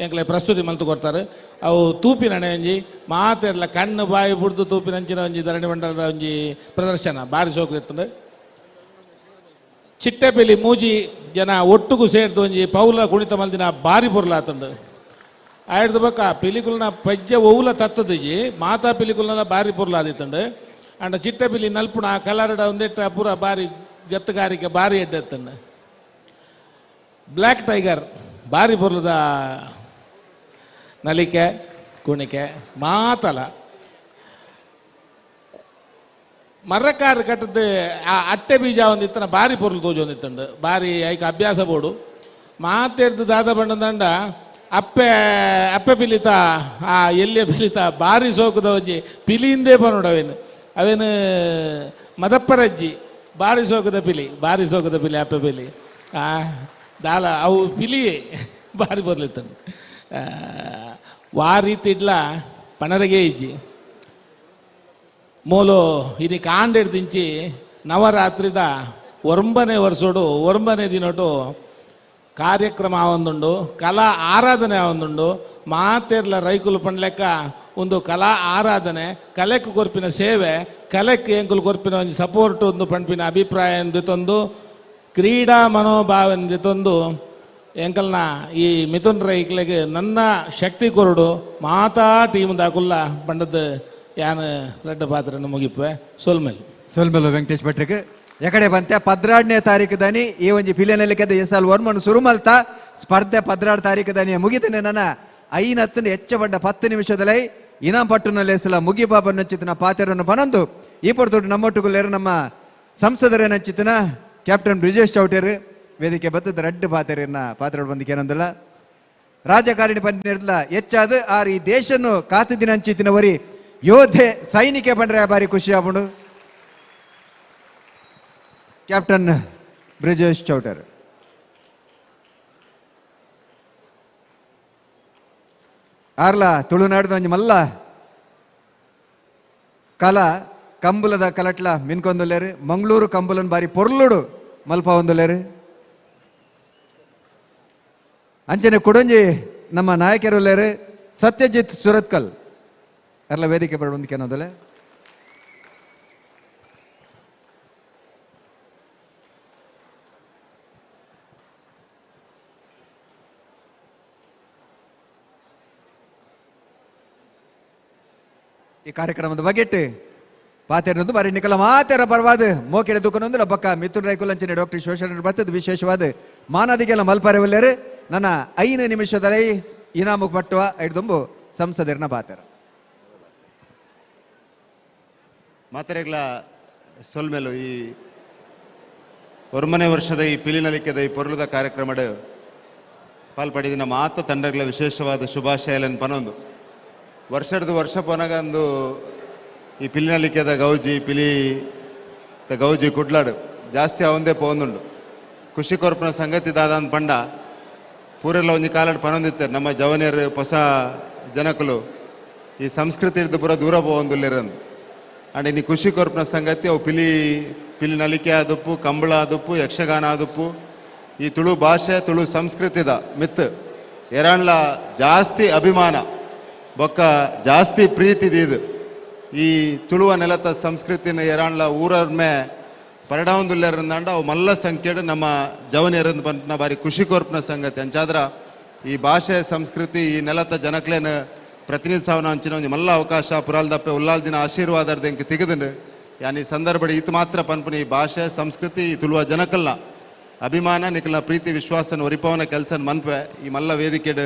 ಎಂಕ್ಲೆ ಪ್ರಸ್ತುತಿ ಮಲ್ತು ಕೊಡ್ತಾರೆ. ಅವು ತೂಪಿನ ಒಂಜಿ ಮಾತೆರ್ಲ ಕಣ್ಣು ಬಾಯಿ ಬುಡ್ದು ತೂಪಿನ ಅಂಚಿನ ಒಂಜಿ ಧರಣಿ ಮಂಡಲದ ಒಂಜಿ ಪ್ರದರ್ಶನ ಬಾರಿ ಸೋಕು ಇರ್ತದೆ. ಚಿಟ್ಟೆಪಿಲಿ ಮೂಜಿ ಜನ ಒಟ್ಟುಗು ಸೇರ್ದು ಒಂಜಿ ಪೌಲ ಕುಣಿತ ಮಲ್ದಿನ ಬಾರಿ ಪೊರ್ಲಾತುಂಡು. ಆಯ್ದ ಬೊಕ್ಕ ಪಿಲಿಕುಲ್ನ ಪಜ್ಜೆ ಒವ್ಲ ತತ್ತದಿಜಿ ಮಾತಾ ಪಿಲಿಕುಲ್ನ ಬಾರಿ ಪೊರ್ಲಾದಿತ್ತುಂಡು. ಅಂಡ ಚಿಟ್ಟೆಪಿಲಿ ನಲ್ಪುಣ ಕಲರಡ ಒಂದಿಟ್ಟ ಪೂರ ಬಾರಿ ಗತ್ತುಗಾರಿಕೆ ಬಾರಿ ಎಡ್ಡೆತ್ತುಂಡು. ಬ್ಲ್ಯಾಕ್ ಟೈಗರ್ ಬಾರಿ ಪೊರ್ಲದ ನಲಿಕೆ ಕುಣಿಕೆ ಮಾತಲ ಮರಕಾರು ಕಟ್ಟದ್ದು ಆ ಅಟ್ಟೆ ಬೀಜ ಒಂದಿತ್ತನ ಬಾರಿ ಪೊರ್ಲು ತೋಜು ಒಂದಿತ್ತುಂಡು. ಬಾರಿ ಐಕ ಅಭ್ಯಾಸ ಬೋಡು ಮಾತೆರ್ದು ದಾದ ಬಣ್ಣದಂಡ ಅಪ್ಪೆ ಅಪ್ಪೆ ಪಿಲಿತ ಆ ಎಲ್ಲಿಯ ಪಿಲಿತ ಬಾರಿ ಸೋಕುದ ಒಂಜಿ ಪಿಲಿಯಿಂದೇ ಪನೋಡು ಅವೇನು ಅವೇನು ಮದಪ್ಪರಜ್ಜಿ ಬಾರಿ ಸೋಕುದ ಪಿಲಿ ಬಾರಿ ಸೋಕುದ ಪಿಲಿ ಅಪ್ಪೆ ಪಿಲಿ ಆ ದಾಲ ಅವು ಪಿಲಿಯೇ ಬಾರಿ ಬರ್ಲಿತ್ತಂಡು. ವಾ ರೀತಿ ಇಡ್ಲ ಪಣರಗೆ ಇಜ್ಜಿ ಮೂಲು ಇದು ಕಾಂಡೆಡ್ದಿಂಚಿ ನವರಾತ್ರಿದ ಒಂಬನೇ ವರ್ಷೋಡು ಒಂಬನೇ ದಿನೋಟು ಕಾರ್ಯಕ್ರಮ ಆವೊಂದುಂಡು ಕಲಾ ಆರಾಧನೆ ಆವೊಂದುಂಡು. ಮಾತೆರ್ಲ ರೈಕುಲು ಪಂಡ್ಲೆಕ್ಕ ಒಂದು ಕಲಾ ಆರಾಧನೆ ಕಲೆಕ್ ಕೊರ್ಪಿನ ಸೇವೆ ಕಲೆಕ್ ಎಂಕುಲು ಕೊರ್ಪಿನ ಒಂಜಿ ಸಪೋರ್ಟ್ ಒಂದು ಪಂಪಿನ ಅಭಿಪ್ರಾಯ ತಂದು ಕ್ರೀಡಾ ಮನೋಭಾವನೆ ತಂದು ಎಂಕಲ್ನ ಈ ಮಿಥುನ್ ರೈಕ್ಲೆಗ್ ನನ್ನ ಶಕ್ತಿ ಕೊರಡು ಮಾತಾ ಟೀಮ್ ದಾಕುಲ್ಲ ಪಂಡದ ಯಾನ್ ರಡ್ಡ ಪಾತ್ರನ ಮುಗಿಪೆ ಸೊಲ್ಮೆಲ್ ಸೊಲ್ಮೆಲು ವೆಂಕಟೇಶ್ ಭಟ್ರಿಗೆ. ಎಕಡೆ ಬಂತೆ 12ನೇ ತಾರೀಕು ದಾನಿ ಈ ಒಂಜಿ ಪಿಲಿಯನಲ್ಲಿಕೆದ ಎಸ್ ಎಲ್ ವರ್ಮನ್ ಸುರುಮಲ್ತ ಸ್ಪರ್ಧೆ 12 ತಾರೀಕು ದಾನಿ ಮುಗಿದನೆ ನನ್ನ 5 ಹೆಚ್ಚ ಬಂಡ 10 ನಿಮಿಷದಲ್ಲಿ ಇನಾಂ ಪಟ್ಟುನಲ್ಲಿ ಮುಗಿಬಾಬ ನಚ್ಚಿತನ ಪಾತೆರನ್ನು ಬನಂದು ಈ ಪೊರ್ತೊಟ್ಟು ನಮ್ಮೊಟ್ಟುಗುಲ್ಲೇರು ನಮ್ಮ ಸಂಸದರೇನಂಚಿತನ ಕ್ಯಾಪ್ಟನ್ ಬ್ರಿಜೇಶ್ ಚೌಟೇರು ವೇದಿಕೆ ಬತ್ತದ ರಡ್ಡು ಪಾತೆರನ್ನ ಪಾತ್ರ ಬಂದಿಕೆ ಏನಂದಲ್ಲ ರಾಜಕಾರಣಿ ಪಂಡಿರ್ಲ ಹೆಚ್ಚಾದ ಆರ್ ಈ ದೇಶನ್ನು ಕಾತುದಿನ ಅಂಚಿತಿನವರಿ ಯೋಧೆ ಸೈನಿಕೆ ಬಂದ್ರೆ ಬಾರಿ ಖುಷಿ ಆಪುಂಡು. ಕ್ಯಾಪ್ಟನ್ ಬ್ರಿಜೇಶ್ ಚೌಟರ್ ಆರ್ಲ ತುಳುನಾಡ್ದ ಒಂಜಿ ಮಲ್ಲ ಕಲ ಕಂಬುಲದ ಕಲಟ್ಲ ಮಿನ್ಕೊಂದುಲ್ಲೇರು ಮಂಗಳೂರು ಕಂಬುಲನ್ ಬಾರಿ ಪೊರ್ಲುಡು ಮಲ್ಪ ಒಂದುಲ್ಲೇರು. ಅಂಚನೆ ಕುಡಂಜಿ ನಮ್ಮ ನಾಯಕರುಲ್ಲೇರು ಸತ್ಯಜಿತ್ ಸುರತ್ಕಲ್ ಅರ್ಲ ವೇದಿಕೆ ಬರೋದಕ್ಕೆ ಅನ್ನೋದಲ್ಲ. ಈ ಕಾರ್ಯಕ್ರಮದ ಬಗೆಟ್ ಪಾತೆರನೊಂದು ಬಾರಿ ನಿಕಲ ಮಾತೆರ ಪರವಾದ ಮೋಕೆಡೆ ದುಃಖನೊಂದು ಬಕ್ಕ ಮಿಥುನ್ ರೈಕುಲ್ ಅಂಚನೆ ಡಾಕ್ಟರ್ ಶೋಷಣ್ ಬರ್ತದ ವಿಶೇಷವಾದ ಮಾನಾದಿಗೆಲ್ಲ ಮಲ್ಪಾರೆ ಒಲ್ಲೇರು ನನ್ನ 5 ನಿಮಿಷದಲ್ಲಿ ಇನಾಮು ಪಟ್ಟುವ ಐಡ್ದೊಂಬು ಸಂಸದರ್ನ ಪಾತೆರ ಮಾತೆರೆಗ್ಲ ಸೊಲ್ಮೆಲು ಈ ಒರ್ಮನೆ ವರ್ಷದ ಈ ಪಿಲಿನಲಿಕೆದ ಈ ಪೊರುಲದ ಕಾರ್ಯಕ್ರಮದ ಪಾಲ್ಪಡಿದಿನ ಮಾತ ತಂಡಗಳ ವಿಶೇಷವಾದ ಶುಭಾಶಯಲನ್ ಪನೊಂದು ವರ್ಷದ ವರ್ಷ ಪೊನಗಂದು ಈ ಪಿಲಿನಲಿಕೆದ ಗೌಜಿ ಪಿಲಿ ಗೌಜಿ ಕುಡ್ಲಾಡು ಜಾಸ್ತಿ ಅವಂದೇ ಪೋಂದುಂಡು. ಖುಷಿ ಕೊರ್ಪನ ಸಂಗತಿ ದಾದಾನ್ ಪಂಡ ಪೂರೆಲ್ಲ ಒಂಜಿ ಕಾಲಡ್ ಪನೊಂದಿತ್ತಾರೆ ನಮ್ಮ ಜವನಿಯರು ಹೊಸ ಜನಕುಲು ಈ ಸಂಸ್ಕೃತಿ ಹಿಡ್ದು ಪೂರ ದೂರ ಪೋವೊಂದುಲ್ಲೇರಂದು. ಅಂಡ್ ಇನ್ನು ಖುಷಿ ಕೊರ್ಪನ ಸಂಗತಿ ಅವು ಪಿಲಿ ಪಿಲಿ ನಲಿಕೆ ಆದುಪ್ಪು ಕಂಬಳ ಆದುಪ್ಪು ಯಕ್ಷಗಾನ ಆದುಪ್ಪು ಈ ತುಳು ಭಾಷೆ ತುಳು ಸಂಸ್ಕೃತಿದ ಮಿತ್ ಎರಾಣ್ಲ ಜಾಸ್ತಿ ಅಭಿಮಾನ ಬೊಕ್ಕ ಜಾಸ್ತಿ ಪ್ರೀತಿ ಇದು ಈ ತುಳುವ ನೆಲತ ಸಂಸ್ಕೃತಿನ ಎರಾಣ್ಲ ಊರರ್ಮೆ ಪರಿಣಾಮದುಲ್ಲೇರಂದಾಂಡ ಅವು ಮಲ್ಲ ಸಂಖ್ಯೆಡು ನಮ್ಮ ಜವನಿಯರಂದು ಬಂದ ಬಾರಿ ಖುಷಿ ಕೊರ್ಪನ ಸಂಗತಿ. ಅಂಚಾದ್ರ ಈ ಭಾಷೆ ಸಂಸ್ಕೃತಿ ಈ ನೆಲತ ಜನಕ್ಲೇನ ಪ್ರತಿನಿಧಿಸವನ ಅಂಚಿನ ಒಂಜಿ ಮಲ್ಲ ಅವಕಾಶ ಪುರಾಲ್ದಪ್ಪೆ ಉಲ್ಲಾಲ್ ದಿನ ಆಶೀರ್ವಾದರ್ದ ಎಂಕ್ ತಿಗದುಂಡು. ಯಾನ್ ಈ ಸಂದರ್ಭಡ್ ಈತ್ ಮಾತ್ರ ಪನ್ಪುನ ಈ ಭಾಷೆ ಸಂಸ್ಕೃತಿ ಈ ತುಳುವ ಜನಕಲ್ನ ಅಭಿಮಾನ ನಿಕಲ್ನ ಪ್ರೀತಿ ವಿಶ್ವಾಸನ ಒರಿಪವನ ಕೆಲಸ ಮನ್ಪೆ ಈ ಮಲ್ಲ ವೇದಿಕೆಡ್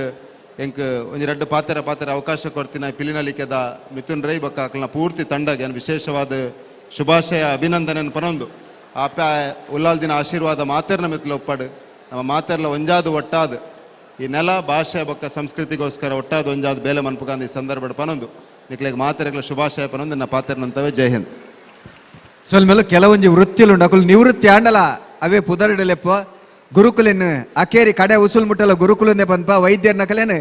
ಎಂಕ್ ಒಂಜಿ ರಡ್ಡ್ ಪಾತೆರ ಪಾತೆರ ಅವಕಾಶ ಕೊರ್ತಿನ ಪಿಲಿನಲಿಕೆದ ಮಿಥುನ್ ರೈ ಬೊಕ್ಕ ಅಕಲ್ನ ಪೂರ್ತಿ ತಂಡಗ್ ಏನ್ ವಿಶೇಷವಾದ ಶುಭಾಶಯ ಅಭಿನಂದನೆ ಪನೊಂದು ಆಪ ಉಲ್ಲಾಲ್ದಿನ ಆಶೀರ್ವಾದ ಮಾತೆರ್ನ ಮಿತ್ಲ ಒಪ್ಪಡು ನಮ್ಮ ಮಾತೆರ್ಲ ಒಂಜಾದ ಒಟ್ಟಾದ ಈ ನೆಲ ಭಾಷೆ ಬೊಕ್ಕ ಸಂಸ್ಕೃತಿಗೋಸ್ಕರ ಒಟ್ಟಾದ ಒಂಜಾದ ಬೇಲೆ ಮನ್ಪುಕಾಂದ ಈ ಸಂದರ್ಭ ಪನೊಂದು ನಿಕ್ಲೆಗ್ ಮಾತೆರೆಗ್ಲ ಶುಭಾಶಯ ಪನೊಂದು ನನ್ನ ಪಾತೆರ್ನಂತವೇ. ಜೈ ಹಿಂದ್. ಸೊಲ್ಮೇಲೆ ಕೆಲವೊಂಜಿ ವೃತ್ತಿಲುಂಡು ಅಕುಲು ನಿವೃತ್ತಿ ಆಂಡಲ ಅವೇ ಪುದರ್ಡಲೆಪ್ಪ ಗುರುಕುಲೆನ್ ಅಕೇರಿ ಕಡೆ ಉಸುಲ್ ಮುಟ್ಟಲ ಗುರುಕುಲನ್ನೇ ಪನ್ಪ ವೈದ್ಯರ್ನ ಕಲೆನ್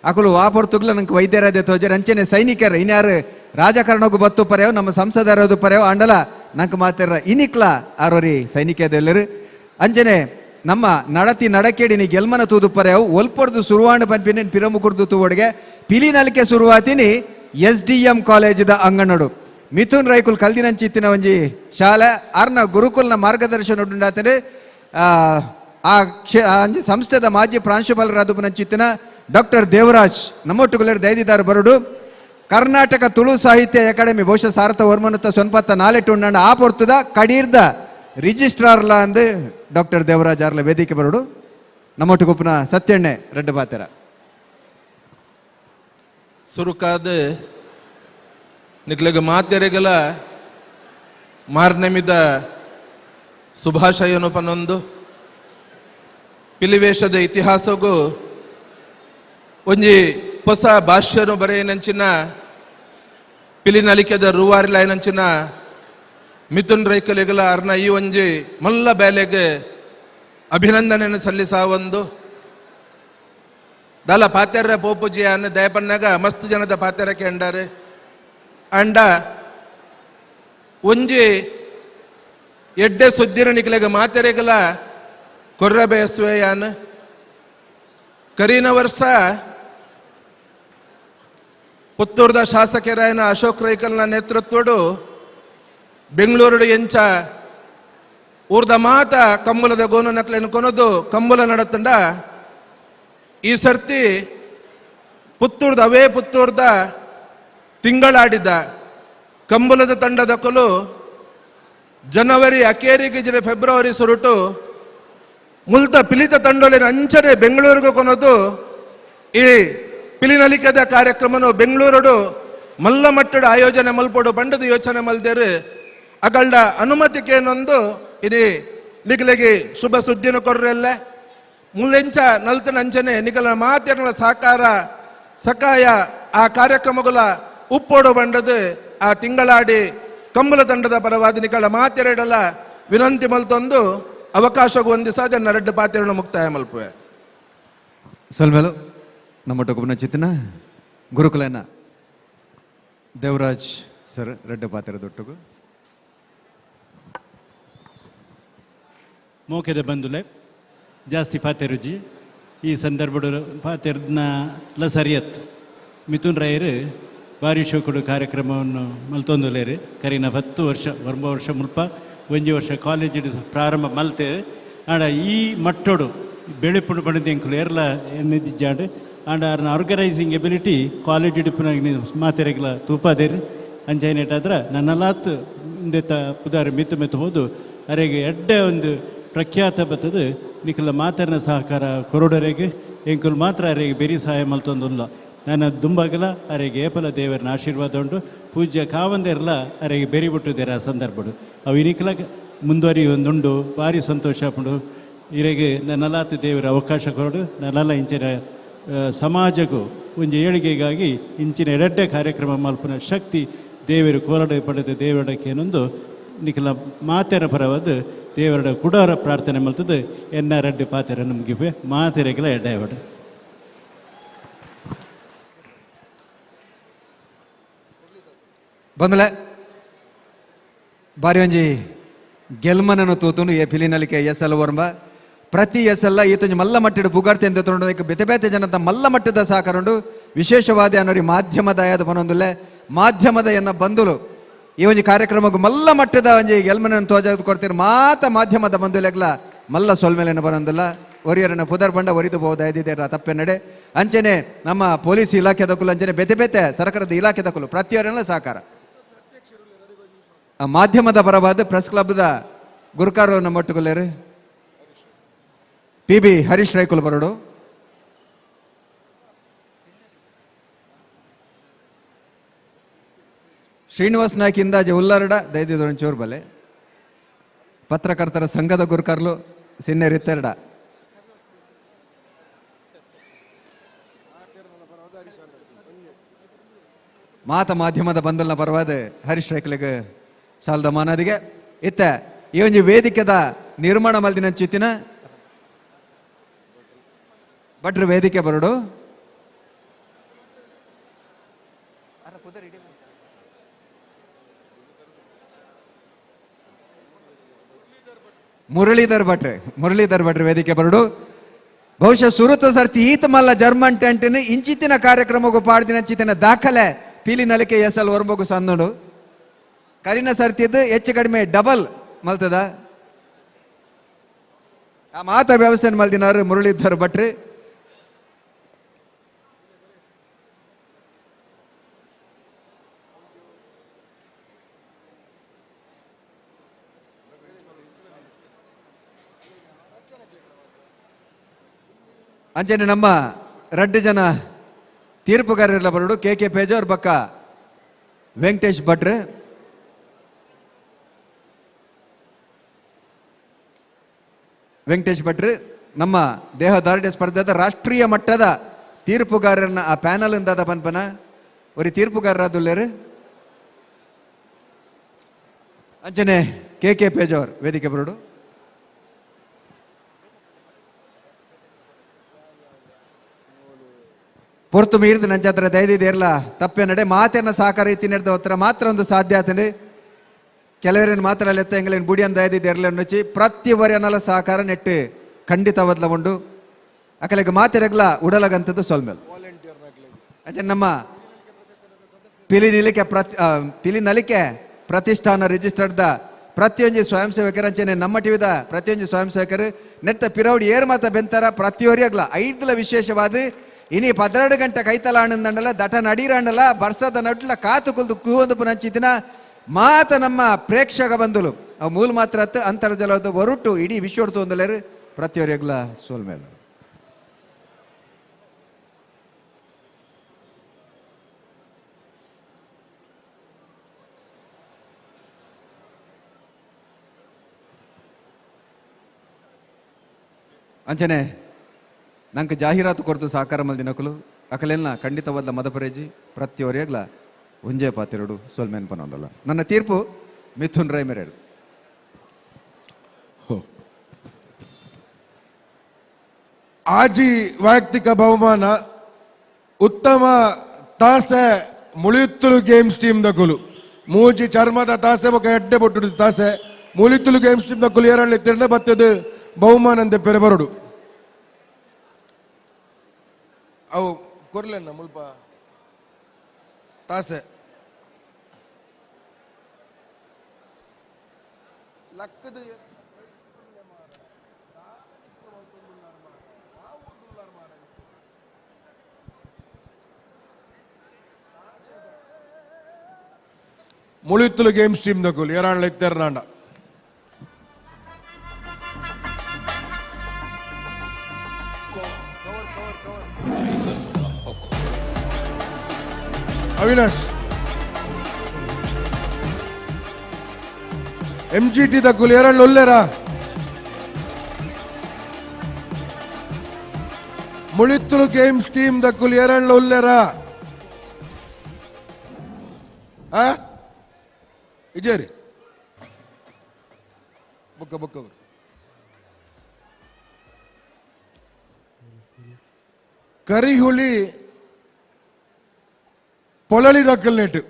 ಅಕುಲು ವಾಪೊರ್ತುಗ್ಲ ನಂಗೆ ವೈದ್ಯರಾದ ತೋಜರ್ ಅಂಚನೆ ಸೈನಿಕರು ಇನ್ಯಾರು ರಾಜಕಾರಣಕ್ಕೂ ಬತ್ತು ಪರ್ಯಾವ ನಮ್ಮ ಸಂಸದರದು ಪರ್ಯಾವ ಆಂಡಲ ನಂಗೆ ಮಾತಾರ ಇನಿಕ್ಲ ಆರೋರಿ ಸೈನಿಕದೆಲ್ಲರು ಅಂಚನೆ ನಮ್ಮ ನಡತಿ ನಡಕೇಡಿ ನೀ ಗೆಲ್ಮನ ತೂದು ಪರ್ಯಾವು ಒಲ್ಪೊರ್ದು ಸುರುವಾಂಡು ಪನ್ಪಿನ ಪಿರಮು ಕುರ್ದು ತೂವೊಡಿಗೆ ಪಿಲಿನಲಿಕೆ ಸುರುವಾತಿನಿ SDM ಕಾಲೇಜಿದ ಅಂಗನಡು ಮಿಥುನ್ ರೈಕುಲ್ ಕಲ್ದಿನಂಚಿತ್ತಿನ ಒಂಜಿ ಶಾಲೆ ಆರ್ನ ಗುರುಕುಲ್ನ ಮಾರ್ಗದರ್ಶನ ಉಂಡಾತನೆ ಆ ಅಂಜಿ ಸಂಸ್ಥೆದ ಮಾಜಿ ಪ್ರಾಂಶುಪಾಲರಾದ ಡಾಕ್ಟರ್ ದೇವರಾಜ್ ನಮ್ಮೊಟ್ಟುಗುಲೇರು ದಯದಿದಾರು ಬರುಡು. ಕರ್ನಾಟಕ ತುಳು ಸಾಹಿತ್ಯ ಅಕಾಡೆಮಿ ಬಹುಶಃ ಸಾರಥ ವರ್ಮನತ್ತ ಸೊನ್ಪತ್ತ ನಾಲೆಟ್ಟು ಉಂಡಾಂಡ ಆ ಪೊರ್ತುದ ಕಡೀರ್ದ ರಿಜಿಸ್ಟ್ರಾರ್ಲ ಅಂದು ಡಾಕ್ಟರ್ ದೇವರಾಜ್ ಆರ್ಲ ವೇದಿಕೆ ಬರುಡು. ನಮ್ಮೊಟ್ಟುಗುಪ್ಪನ ಸತ್ಯಣ್ಣೆ ರೆಡ್ಡ ಪಾತೆರ ಸುರುಕಾದ ನಿಕ್ಲೆಗ್ ಮಾತೆರೆಗಲ ಮಾರ್ನೆಮಿದ ಶುಭಾಶಯನು ಪನೊಂದು ಪಿಲಿವೇಶದ ಇತಿಹಾಸಗೂ ಒಂಜಿ ಹೊಸ ಭಾಷ್ಯನು ಬರೆಯನಂಚಿನ ಪಿಲಿನಲಿಕೆದ ರೂವಾರಿಲಾಯನಂಚಿನ ಮಿಥುನ್ ರೈಕಲಿಗಲ ಅರ್ನ ಈ ಒಂಜಿ ಮಲ್ಲ ಬೇಲೆಗೆ ಅಭಿನಂದನೆಯನ್ನು ಸಲ್ಲಿಸಾವೊಂದು ದಾಲ ಪಾತೆರ ಪೋಪುಜಿ ಅನ್ನ ದಯಪನ್ನಾಗ ಮಸ್ತ್ ಜನದ ಪಾತೆರಕ್ಕೆ ಅಂಡಾರೆ ಅಂಡ ಒಂಜಿ ಎಡ್ಡೆ ಸುದ್ದಿನ ನಿಕ್ಲೆಗ ಮಾತೆರೆಗಲ ಕೊರ್ರ ಬಯಸುವೆಯಾನ್. ಕರೀನ ವರ್ಷ ಪುತ್ತೂರ್ದ ಶಾಸಕರಾಯನ ಅಶೋಕ್ ರೈಕಲ್ನ ನೇತೃತ್ವಡು ಬೆಂಗಳೂರು ಎಂಚ ಊರ್ದ ಮಾತ ಕಂಬುಲದ ಗೋನು ನಕ್ಲೆನ್ ಕೊನದು ಕಂಬುಲ ನಡತಂಡ ಈ ಸರ್ತಿ ಪುತ್ತೂರ್ದ ಅವೇ ಪುತ್ತೂರ್ದ ತಿಂಗಳಾಡಿದ ಕಂಬುಲದ ತಂಡದ ಕೊಲು ಜನವರಿ ಅಕೇರಿಗೆ ಜಿಲ್ಲೆ ಫೆಬ್ರವರಿ ಸುರುಟು ಮುಲ್ತ ಪಿಲಿತ ತಂಡೋಲಿನ ಅಂಚನೆ ಬೆಂಗಳೂರಿಗೆ ಕೊನದು ಈ ಪಿಲಿನಲಿಕದ ಕಾರ್ಯಕ್ರಮನು ಬೆಂಗಳೂರುಡು ಮಲ್ಲ ಮಟ್ಟದ ಆಯೋಜನೆ ಮಲ್ಪೋಡು ಬಂಡದ ಯೋಚನೆ ಮಲ್ದೇರು ಅಗಲ್ಡ ಅನುಮತಿಕೇನೊಂದು ಇಡೀ ನಿಗಲಿಗೆ ಶುಭ ಸುದ್ದಿನ ಕೊರ್ರೆಲ್ಲ ಮುಲ್ಲೆಂಚ ನಲ್ತನ ಅಂಚನೆ ನಿಗಲ ಮಾತೆರ್ನ ಸಹಕಾರ ಸಕಾಯ ಆ ಕಾರ್ಯಕ್ರಮಗಳ ಉಪ್ಪೋಡು ಬಂಡದು ಆ ತಿಂಗಳಾಡಿ ಕಂಬಳ ತಂಡದ ಪರವಾದ ನಿಕಲ ಮಾತೆರಡಲ ವಿನಂತಿ ಮಲ್ತೊಂದು ಅವಕಾಶಗೂ ಹೊಂದಿಸಾದ ನರಡ್ಡು ಪಾತೆರನ್ನು ಮುಕ್ತಾಯ ಮಲ್ಪುವೆ. ಸೊಲ್ಮೇಲು ನಮ್ಮ ಚಿತ್ತಿನ ಗುರುಕುಲನ ದೇವರಾಜ್ ಸರ್ ರೆಡ್ಡ ಪಾತೆರದೊಟ್ಟುಗು ಮೋಕೆದ ಬಂದುಲೆ ಜಾಸ್ತಿ ಪಾತೆರುಜಿ ಈ ಸಂದರ್ಭ ಪಾತೆರ್ನ ಲಸರಿಯತ್ ಮಿಥುನ್ ರಾಯರು ಬಾರಿ ಶೋಕುಡು ಕಾರ್ಯಕ್ರಮವನ್ನು ಮಲ್ತೊಂದುಲೇರು ಕರೀನ 10 ವರ್ಷ 9 ವರ್ಷ ಮುಲ್ಪ ಒಂಜಿ ವರ್ಷ ಕಾಲೇಜ್ ಪ್ರಾರಂಭ ಮಲ್ತೆ ಆಂಡ ಈ ಮಟ್ಟೋಡು ಬೆಳೆಪುಂಡು ಪಂಡಿತ ಎಂಕುಲು ಏರ್ಲ ಎನ್ನಿಜ್ಜಾಂಡ್ ಆಂಡ ಆರ್ನ organising ability college ಇಡುಪುನ ಮಾತೆರೆಗ್ಲ ತೂಪಾದೇರು ಅಂಚೈನೇಟಾದ್ರೆ ನನ್ನಲಾತ್ ಇಂದೆತ್ತ ಪುದಾರು ಮಿತ್ತು ಮೆತ್ತು ಹೋದು ಅರೆಗೆ ಎಡ್ಡೆ ಒಂದು ಪ್ರಖ್ಯಾತ ಬತ್ತದು ನಿಖಲ ಮಾತರ್ನ ಸಹಕಾರ ಕೊರೋಡರೆಗೆ ಎಂಕುಲು ಮಾತ್ರ ಅರೆಗೆ ಬೆರಿ ಸಹಾಯ ಮಲ್ತೊಂದುಲ್ಲ ನನ್ನ ದುಂಬಾಗಲ ಅರೆಗೆ ಏಪಲ ದೇವರನ್ನ ಆಶೀರ್ವಾದ ಉಂಟು ಪೂಜ್ಯ ಕಾವಂದೇರ್ಲ ಅರೆಗೆ ಬೆರಿ ಬಿಟ್ಟಿದ್ದೇರೆ ಆ ಸಂದರ್ಭಡು ಅವು ಇನಿಕಲ ಮುಂದುವರಿ ಒಂದುಂಡು ಭಾರಿ ಸಂತೋಷ ಉಂಡು ಇರೆಗೆ ನನ್ನಲಾತ ದೇವರ ಅವಕಾಶ ಕೊರಡು ನನ್ನೆಲ್ಲ ಇಂಚಿನ ಸಮಾಜಕ್ಕೂ ಒಂಜಿ ಏಳಿಗೆಗಾಗಿ ಇಂಚಿನ ಎರಡ್ಡೆ ಕಾರ್ಯಕ್ರಮ ಮಲ್ಪುನ ಶಕ್ತಿ ದೇವರು ಕೋರಡೆ ಪಡೆದ ದೇವರಡಕ್ಕೇನೊಂದು ನಿಖಲ ಮಾತೆರ ಪರವಾದ ದೇವರ ಕುಡಾರ ಪ್ರಾರ್ಥನೆ ಮಲ್ತದೆ ಎನ್ನ ರಡ್ಡೆ ಪಾತೆರ ನಮಗಿವೆ ಮಾತೆರೆಗೆಲ್ಲ ಎಡ್ಡೆ ಬಂದಲೆ ಬಾರಿ ಒಂಜಿ ಗೆಲ್ಮನನು ತೂತುನು ಎ ಪಿಲಿನಲಿಕೆ ಎಸ್ ಎಲ್ ವರ್ಮ ಪ್ರತಿ ಎಸ್ ಎಲ್ಲ ಈತೊಂಜಿ ಮಲ್ಲ ಮಟ್ಟದ ಪುಗಾರ್ತೆ ಅಂತ ತೊಗೊಂಡು ಬೇತೆ ಬೇತೆ ಜನತ ಮಲ್ಲ ಮಟ್ಟದ ಸಹಕಾರ ಉಂಡು. ವಿಶೇಷವಾದ ಅನ್ನೋರಿ ಮಾಧ್ಯಮದ ಆಯಾದ ಬನೊಂದುಲ್ಲೆ ಮಾಧ್ಯಮದ ಎನ್ನ ಬಂಧುಲು ಈ ಒಂಜಿ ಕಾರ್ಯಕ್ರಮಕ್ಕೆ ಮಲ್ಲ ಮಟ್ಟದ ಒಂಜಿ ಗೆಲ್ಮನನ್ನು ತೋಜಾದ ಕೊಡ್ತೀರಿ ಮಾತ ಮಾಧ್ಯಮದ ಬಂಧುಲೆಗ್ಲ ಮಲ್ಲ ಸೊಲ್ಮೇಲೆನ ಬನೊಂದಿಲ್ಲ ಒರಿಯರನ್ನ ಪುದರ್ ಬಂಡ ಒರಿದು ಬಹುದಾಯ್ದಿದೆ ತಪ್ಪೆನ್ನಡೆ ಅಂಚನೆ ನಮ್ಮ ಪೊಲೀಸ್ ಇಲಾಖೆದಕ್ಕೂ ಅಂಚನೆ ಬೇತೆ ಬೇತೆ ಸರ್ಕಾರದ ಇಲಾಖೆದಕ್ಕೂ ಪ್ರತಿಯೊರನ್ನ ಸಹಕಾರ ಮಾಧ್ಯಮದ ಪರವಾದ ಪ್ರೆಸ್ ಕ್ಲಬ್ದ ಗುರುಕಾರು ನಮ್ಮೊಟ್ಟುಗೊಲ್ಲೇರು ಪಿ ಬಿ ಹರೀಶ್ ರೈಕುಲ್ ಬರೋಡು. ಶ್ರೀನಿವಾಸ್ ನಾಯ್ಕ ಇಂದಾಜೆ ಉಲ್ಲರಡ ದೈದಿದೊಂಚೂರು ಬಲೆ. ಪತ್ರಕರ್ತರ ಸಂಘದ ಗುರುಕರ್ಲು ಸಿನ್ನೆರಿತ್ತೆರಡ. ಮಾತ ಮಾಧ್ಯಮದ ಬಂಧುಲ್ನ ಪರವಾದ ಹರೀಶ್ ರೈಕ್ಲೆಗ್ ಸಾಲದ ಮಾನದಿಗೆ ಇತ್ತ ಈ ಒಂಜಿ ವೇದಿಕೆದ ನಿರ್ಮಾಣ ಮಲ್ದಿನ ಚಿತ್ತಿನ ಭಟ್ರು ವೇದಿಕೆ ಬರಡು. ಮುರಳೀಧರ್ ಭಟ್ರೆ, ಮುರಳೀಧರ್ ಭಟ್ರೆ ವೇದಿಕೆ ಬರಡು. ಬಹುಶಃ ಸುರುತ ಸರ್ತಿ ಈತ ಮಲ್ಲ ಜರ್ಮನ್ ಟೆಂಟಿನ ಇಂಚಿತ್ತಿನ ಕಾರ್ಯಕ್ರಮಕ್ಕೂ ಪಾಡ್ದಿನ ಚಿತ್ತಿನ ದಾಖಲೆ ಪೀಲಿ ನಲಿಕೆ ಎಸ್ ಎಲ್ ಒರ್ಮಗು ಸಂದೋಡು. ಕರಿನ ಸರ್ತಿದ್ದು ಹೆಚ್ಚು ಕಡಿಮೆ ಡಬಲ್ ಮಲ್ತದ ಆ ಮಾತ ವ್ಯವಸ್ಥೆ ಮಲ್ದಿನಾರು ಮುರಳೀಧರ್ ಭಟ್ರಿ. ಅಂಚನೆ ನಮ್ಮ ರಡ್ಡು ಜನ ತೀರ್ಪುಗಾರರೆಲ್ಲ ಬರೋಡು, ಕೆ ಕೆ ಪೇಜಾವರ್ ಬಕ್ಕ ವೆಂಕಟೇಶ್ ಭಟ್ರು. ವೆಂಕಟೇಶ್ ಭಟ್ರು ನಮ್ಮ ದೇಹದಾರ್ಢ್ಯ ಸ್ಪರ್ಧೆದ ರಾಷ್ಟ್ರೀಯ ಮಟ್ಟದ ತೀರ್ಪುಗಾರರನ್ನ ಆ ಪ್ಯಾನಲ್ ಇಂದಾದ ಪನ್ಪನ ಒರಿ ತೀರ್ಪುಗಾರರಾದುಲ್ಲೇರು. ಅಂಚನೆ ಕೆ ಕೆ ಪೇಜಾವರ್ ವೇದಿಕೆ ಬರೋಡು. ಪೊರ್ತು ಮೀರಿದ ನಂಚಾತ್ರ ದಯದಿದೇರ್ಲ ತಪ್ಪೆ ನಡೆ ಮಾತೇನ ಸಹಕಾರ ಇತ್ತಿ ನಡೆದ ಹತ್ರ ಮಾತ್ರ ಒಂದು ಸಾಧ್ಯ ಆತಂಡೆ. ಕೆಲವರೇನು ಮಾತ್ರ ಲೆತ್ತ ಎಂಗಲೇನು ಬುಡಿಯನ್ ದಯದಿದೇರ್ಲ ಅನ್ನೊಚ್ಚಿ ಪ್ರತಿ ವರೆನಲ ಸಹಕಾರ ನೆಟ್ಟು ಖಂಡಿತ ಬದಲ ಉಂಡು. ಅಕಲೆಗೆ ಮಾತೆರಗ್ಲ ಉಡಲಗಂತದ್ದು ಸೊಲ್ಮೇಲ್. ಅಚ್ಚೆ ನಮ್ಮ ಪಿಲಿ ನಲಿಕೆ ಪ್ರತಿಷ್ಠಾನ ರಿಜಿಸ್ಟರ್ದ ಪ್ರತಿಯೊಂಜಿ ಸ್ವಯಂ ಸೇವಕರ ಅಂಚನೆ ನಮ್ಮ ಟಿವಿದ ಪ್ರತಿಯೊಂಜಿ ಸ್ವಯಂ ಸೇವಕರು ನೆಟ್ಟ ಪಿರೌಡಿ ಏರ್ ಮಾತ ಬೆಂತಾರ ಪ್ರತಿಯೊರಿಯಗ್ಲ ಐದ್ಲ ವಿಶೇಷವಾದ ಇನಿ 12 ಗಂಟೆ ಕೈತಲ ಆನಂದಂಡಲ ದಟ ನಡೀರಾಂಡಲ ಬರ್ಸದ ನಡ್ಲ ಕಾತು ಕುಲ್ದು ಕೂವೊಂದು ಪುನಂಚಿತಿನ ಮಾತ ನಮ್ಮ ಪ್ರೇಕ್ಷಕ ಬಂಧುಲು ಅವು ಮೂಲ ಮಾತ್ರ ಅತ್ತು ಅಂತರ್ಜಲದ ಹೊರಟು ಇಡೀ ವಿಶ್ವಡ್ತು ಒಂದಲೇರು ಪ್ರತಿಯೊರಿಯಗ್ಲ ಸೋಲ್ಮೇಲೆ. ಅಂಚನೆ ನಂಗೆ ಜಾಹೀರಾತು ಕೊರತು ಸಹಕಾರ ಮಲ್ದಿನಕುಲು ಅಕಲೆಲ್ಲ ಖಂಡಿತವಾದ ಮದಪರೇಜಿ ಪ್ರತಿಯೊರಿಯಗ್ಲ ಉಂಜೆ ಪಾತಿರಡು ಸೊಲ್ಮೇನ್ ಪನೊಂದಲ್ಲ. ನನ್ನ ತೀರ್ಪು ಮಿಥುನ್ ರೈ ಮೇರೆಡು. ಆಜಿ ವೈಯಕ್ತಿಕ ಬಹುಮಾನ ಉತ್ತಮ ತಾಸೆ ಮುಳಿಯುತ್ತಲು ಗೇಮ್ಸ್ ಟೀಮ್ ದಕುಲು ಮೂಜಿ ಚರ್ಮದ ತಾಸೆ ಬೊಕ ಎಡ್ಡೆ ಬೊಟ್ಟು ತಾಸೆ ಮುಳಿಯುತ್ತಲು ಗೇಮ್ಸ್ ಟೀಮ್ ದಕುಲು ಏರಳ್ಳಿ ತಿರ್ನ ಬತ್ತದ ಬಹುಮಾನ ಅಂತೆ ಪೆರೆ ಬರಡು. ಅವು ಕೊರ್ಲೆನ್ನ ಮುಲ್ಪ ತಾಸೆ ಲಕ್ಕದ ಮುಳಿಯುತ್ತಲು ಗೇಮ್ಸ್ ಟೀಮ್ ದಕುಲು ಏರಾಳ್ಳಿ ತೆರ್ನಾಂಡ. ಅವಿನಾಶ್ ಎಂಜಿಟಿ ದಕುಲು ಏರಳ್ಳಿ ಒಲ್ಲೆರಾ ಮುಳಿತ್ತಲು ಗೇಮ್ಸ್ ಟೀಮ್ ದಕುಲು ಏರಳ್ಳಿ ಒಲ್ಲೆರಾ ಇಜೇರಿ ಬೊಕ್ಕ ಬೊಕ್ಕ ಕರಿಹುಳಿ ಪೊಳಲಿ ದಕ್ಕಲ್ ನೆಟ್ಟು.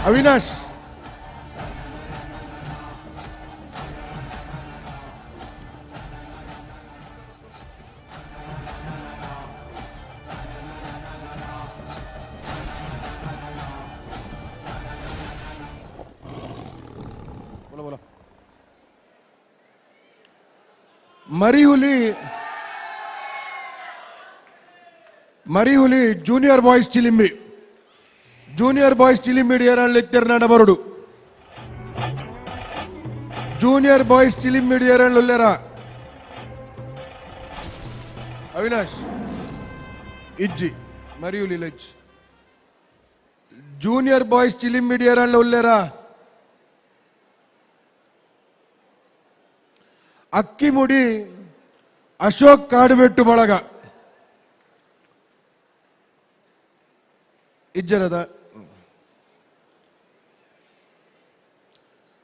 Avinash Marihuli Marihuli junior boys Chilimbi junior boys Chilimbi ಏರಾಳ್ ಇತ್ತೆರ್ನಾಡ ಬರುಡು ಜೂನಿಯರ್ ಬಾಯ್ಸ್ ಚಿಲಿಂಬಿ ಏರಾಳ್ ಉಲ್ಲೇರ ಅವಿನಾಶ್ ಇಜ್ಜಿ ಮರಿಹುಲಿ ಲಜ್ಜಿ ಜೂನಿಯರ್ ಬಾಯ್ಸ್ ಚಿಲಿಂಬಿ ಏರಾಳ್ ಉಲ್ಲೇರ ಅಕ್ಕಿಮುಡಿ ಅಶೋಕ್ ಕಾಡುಬೆಟ್ಟು ಬಳಗ ಇಜ್ಜರದ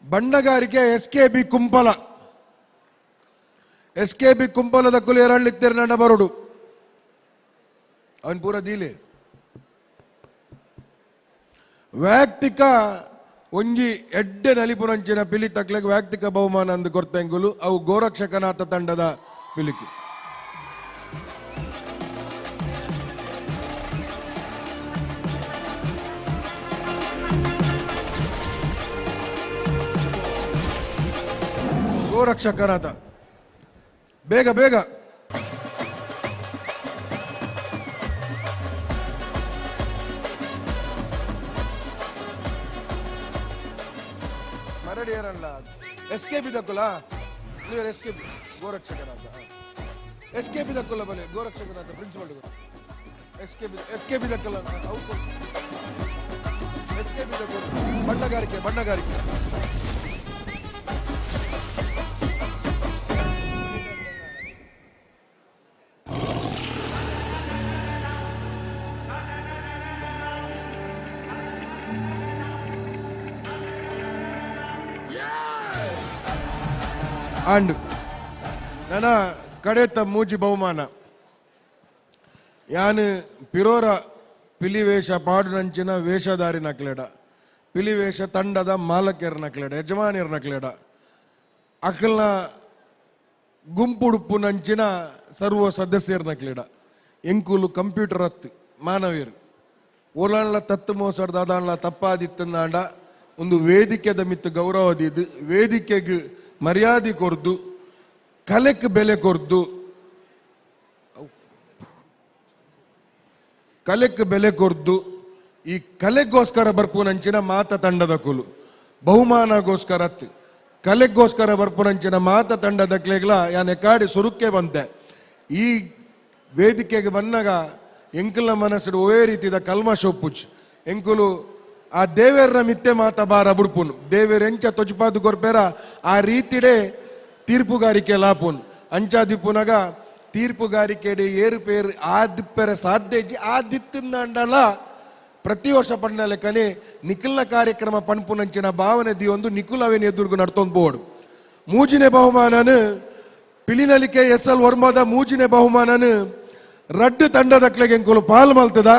ಬಂಡಗಾರಿಕೆ S K B Kumpala S K B ಕುಂಪಲದ ಕುಲಿಯರಳ್ಳಿತ್ತೆರ್ನಂಡ ಬರುಡು ಅವನ್ ಪೂರ ದೀಲೆ ವೈಯಕ್ತಿಕ ಒಂಜಿ ಎಡ್ಡೆ ನಲಿಪುರಂಚಿನ ಪಿಲಿ ತಕ್ಲೆಗ್ ವೈಯಕ್ತಿಕ ಬಹುಮಾನ ಅಂದು ಕೊರ್ತೆಂಗುಲು ಅವು ಗೋರಕ್ಷಕನಾಥ ತಂಡದ ಪಿಲಿಕು. ಗೋರಕ್ಷಕನಾಥ ಬೇಗ ಬೇಗ ಮರಡಿಯರಲ್ಲ ಎಸ್ ಕೆ ಬಿ ದಕ್ಕುಲ S K B Gorakshakanatha S K B ದಕ್ಕುಲ ಬಲೆ Gorakshakanatha principal S K B ದಕ್ಕುಲ S K B ದಕ್ಕುಲ ಬಣ್ಣಗಾರಿಕೆ ಬಣ್ಣಗಾರಿಕೆ ಅಂಡ್ ನನ್ನ ಕಡೆತ ಮೂಜಿ ಬಹುಮಾನ ಯಾನು ಪಿರೋರ ಪಿಲಿವೇಷ ಪಾಡುನಂಚಿನ ವೇಷಧಾರಿ ನಕ್ಲೆಡ ಪಿಲಿವೇಷ ತಂಡದ ಮಾಲಕರ ನಕ್ಲೆಡ ಯಜಮಾನಿಯರ ನಕ್ಲೆಡ ಅಕಲ್ನ ಗುಂಪುಡುಪ್ಪು ನಂಚಿನ ಸರ್ವ ಸದಸ್ಯರ ನಕ್ಲೆಡ ಎಂಕುಲು ಕಂಪ್ಯೂಟರ್ ಹತ್ತು ಮಾನವೀಯರು ಓಲಾಣ್ಲ ತತ್ತು ಮೋಸಡ್ದ ಅದಾಣ್ಲ ತಪ್ಪಾದಿತ್ತಂದಾಂಡ ಒಂದು ವೇದಿಕೆದ ಮಿತ್ತು ಗೌರವದಿದ್ದು ವೇದಿಕೆಗೆ ಮರ್ಯಾದೆ ಕೊರ್ದು ಕಲೆಕ್ ಬೆಲೆ ಕೊರ್ದು ಕಲೆಕ್ ಬೆಲೆ ಕೊರ್ದು ಈ ಕಲೆಗೋಸ್ಕರ ಬರ್ಪುನಂಚಿನ ಮಾತ ತಂಡದ ಕುಲು ಬಹುಮಾನಗೋಸ್ಕರ ಕಲೆಗೋಸ್ಕರ ಬರ್ಪುನಂಚಿನ ಮಾತ ತಂಡದ ಕ್ಲೇಗ್ಲ ಯಾನೆ ಕಾಡಿ ಸುರುಕ್ಕೆ ಬಂತೆ ಈ ವೇದಿಕೆಗೆ ಬಂದಾಗ ಎಂಕುಲ ಮನಸ್ಸು ಒವೇ ರೀತಿದ ಕಲ್ಮಶ ಒಪ್ಪುಚ್ ಎಂಕುಲು ಆ ದೇವೇರ್ನ ಮಿತ್ತೆ ಮಾತ ಬಾರ ಬುಡ್ಪುನ್ ದೇವೇರ್ ಎಂಚ ತೊಜಪಾದು ಕೊರ್ಪೇರ ಆ ರೀತಿಡೆ ತೀರ್ಪುಗಾರಿಕೆ ಲಾಪುನ್ ಅಂಚಾದಿಪ್ಪುನಗ ತೀರ್ಪುಗಾರಿಕೆಡೆ ಏರುಪೇರು ಆ ದಿಪ್ಪೆರ ಸಾಧ್ಯ ಇಜ್ಜಿ ಆ ದಿತ್ತಿಂದಾಂಡಲ ಪ್ರತಿ ವರ್ಷ ಪಣ್ಣ ಲೆಕ್ಕನೆ ನಿಖಿಲ್ನ ಕಾರ್ಯಕ್ರಮ ಪಣ್ಪುನಂಚಿನ ಭಾವನೆ ದಿಯೊಂದು ನಿಖುಲ್ ಅವೇನು ಎದುರುಗು ನಡ್ತೊಂದು ಬೋರ್ಡ್ ಮೂಜಿನೆ ಬಹುಮಾನನು ಪಿಲಿನಲಿಕೆ ಎಸ್ ಎಲ್ ವರ್ಮದ ಮೂಜಿನೆ ಬಹುಮಾನನು ರಡ್ಡು ತಂಡದಕ್ಲೆಗೆ ಎಂಕುಲು ಪಾಲ್ ಮಲ್ತದ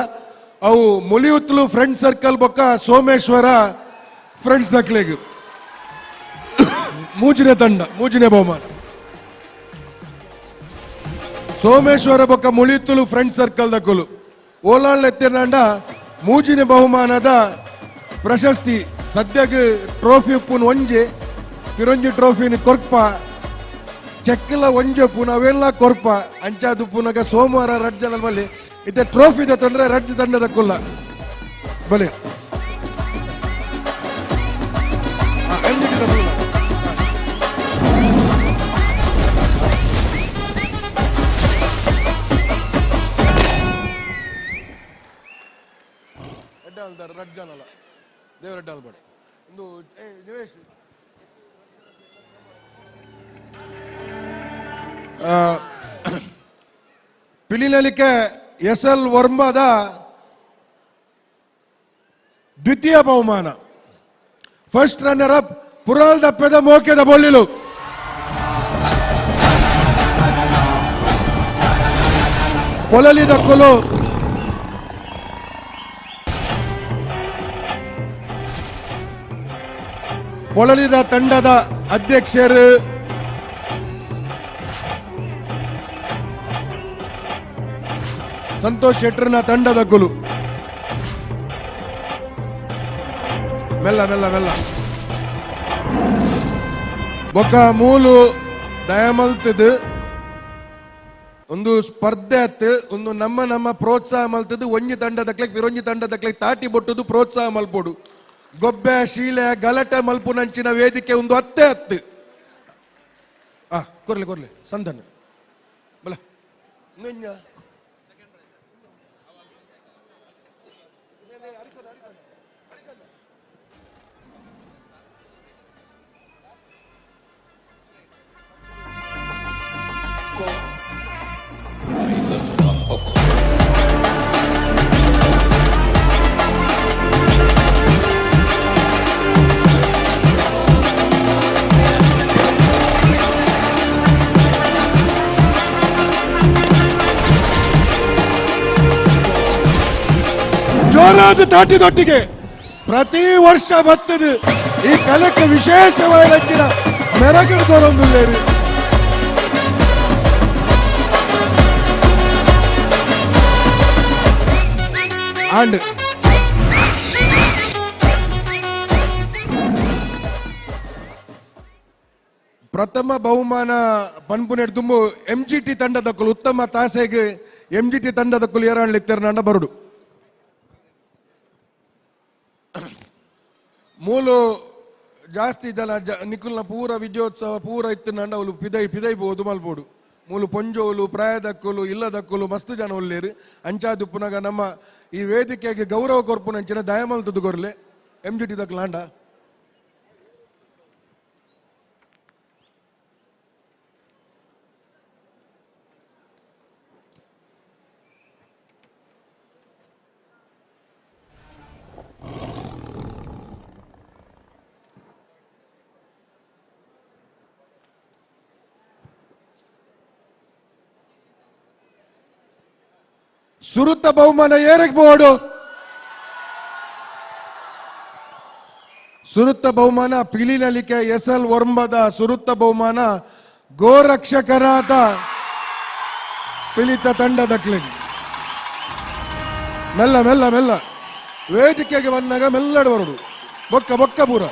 ಅವು ಮುಲಿಯುತ್ತಲು ಫ್ರೆಂಡ್ ಸರ್ಕಲ್ ಬೊಕ್ಕ ಸೋಮೇಶ್ವರ ಫ್ರೆಂಡ್ಸ್ ದಕ್ಲೆಗ್ ಮೂಜಿನೆ ತಂಡ ಮೂಜಿನೆ ಬಹುಮಾನ ಸೋಮೇಶ್ವರ ಬೊಕ್ಕ ಮುಳಿಯುತ್ತಲು ಫ್ರೆಂಡ್ ಸರ್ಕಲ್ ದಕ್ಕಲು ಓಲಾಳ್ ಎತ್ತಿನಂಡ ಮೂಜಿನೆ ಬಹುಮಾನದ ಪ್ರಶಸ್ತಿ ಸದ್ಯಕ್ಕೆ ಟ್ರೋಫಿ ಉಪ್ಪುನ್ ಒಂಜೆ ಪಿರೊಂಜಿ ಟ್ರೋಫಿನ ಕೊರ್ಪ ಚೆಕ್ಲ ಒಂಜೆ ಉಪ್ಪುನ ಅವೆಲ್ಲ ಕೊರ್ಪ ಅಂಚಾದ ಉಪ್ಪುನಗ ಸೋಮವಾರ ರಡ್ಡು ಜನ ಬಲ್ಲಿ ಇತ್ತೆ ಟ್ರೋಫಿ ತಂದ್ರೆ ರಡ್ಡು ತಂಡದ ಕುಲ್ಲ ಬಲೆ ಪಿಲಿನಲಿಕೆ ಎಸ್ ಎಲ್ ವರ್ಮದ ದ್ವಿತೀಯ ಬಹುಮಾನ ಫಸ್ಟ್ ರನ್ನರ್ ಅಪ್ ಪುರಾಲ್ ದಪ್ಪೆದ ಮೋಕೆದ ಬೊಳ್ಳಿಲು ಪೊಲಲಿ ದಕ್ಕಲು ಪೊಳಲಿದ ತಂಡದ ಅಧ್ಯಕ್ಷರು ಸಂತೋಷ್ ಶೆಟ್ಟರ್ನ ತಂಡದ ಗುಲು ಮೆಲ್ಲ ಮೆಲ್ಲ ಮೆಲ್ಲ ಬೊಕ್ಕ ಮೂಲು ದಯಮಲ್ತದು ಒಂದು ಸ್ಪರ್ಧೆ ಅತ್ತು ಒಂದು ನಮ್ಮ ನಮ್ಮ ಪ್ರೋತ್ಸಾಹ ಮಲ್ತದ್ದು ಒಂಜಿ ತಂಡದಕ್ಲೆ ಪಿರೊಂಜಿ ತಂಡದಕ್ಲೆ ತಾಟಿ ಬೊಟ್ಟುದು ಪ್ರೋತ್ಸಾಹ ಮಲ್ಪೋಡು. ಗೊಬ್ಬೆ ಶೀಲೆ ಗಲಾಟೆ ಮಲ್ಪುನಂಚಿನ ವೇದಿಕೆ ಒಂದು ಅತ್ತೆ ಅತ್ತು. ಆ ಕೊರ್ಲಿ ಕೊರ್ಲಿ ಸಂದಣ್ಣ ಬಲ ನುಂಜ. ಜೋರಾದ ತಾಟಿದೊಟ್ಟಿಗೆ ಪ್ರತಿ ವರ್ಷ ಬರ್ತದೆ ಈ ಕಲಕ್ಕೆ ವಿಶೇಷವಾದ ಹಚ್ಚಿನ ಮೆರಗು ತೋರೊಂದುಲ್ಲೇರಿ. ಅಂಡ್ ಪ್ರಥಮ ಬಹುಮಾನ ಪನ್ಪುನೆಡ್ ದುಂಬು ಎಂ ಜಿ ಟಿ ತಂಡದಕ್ಕಲು ಉತ್ತಮ ತಾಸೆಗೆ ಎಂ ಜಿ ಟಿ ತಂಡದಕ್ಕಲು ಏರಾಣ್ಲಿತ್ತೆರ್ನಂಡ ಬರುಡು. ಮೂಲು ಜಾಸ್ತಿ ಜನ ನಿಕುಲ್ನ ಪೂರ ವಿಜಯೋತ್ಸವ ಪೂರ ಇತ್ತು ನಂಡ ಅವಳು ಪಿದೈ ಪಿದೈಬೋದು ಮಲ್ಪೋಡು. ಮೂಲು ಪೊಂಜೋಲು ಪ್ರಾಯದಕ್ಕಲು ಇಲ್ಲದಕ್ಕಲು ಮಸ್ತ್ ಜನ ಒಲ್ಲೇರು ಅಂಚಾದುಪ್ಪುನಾಗ ನಮ್ಮ ಈ ವೇದಿಕೆಗೆ ಗೌರವ ಕೊರ್ಪುನಂಚಿನ ದಯಮಲ್ತದ್ದು ಕೊರ್ಲೆ ಎಂ ಜಿ ಟಿ ದಕ್ಲಾಂಡ. ಸುರುತ್ತ ಬಹುಮಾನ ಏರಕ್ಕೆ ಬೋರ್ಡು. ಸುರುತ್ತ ಬಹುಮಾನ ಪಿಲಿನಲಿಕೆ ಎಸ್ ಎಲ್ ವರ್ಮದ ಸುರುತ್ತ ಬಹುಮಾನ ಗೋರಕ್ಷಕನಾದ ಪಿಲಿತ ತಂಡದಕ್ಲಿ. ಮೆಲ್ಲ ಮೆಲ್ಲ ಮೆಲ್ಲ ವೇದಿಕೆಗೆ ಬಂದಾಗ ಮೆಲ್ಲಡು ಬರೋಡು ಬೊಕ್ಕ ಬೊಕ್ಕ ಪೂರ.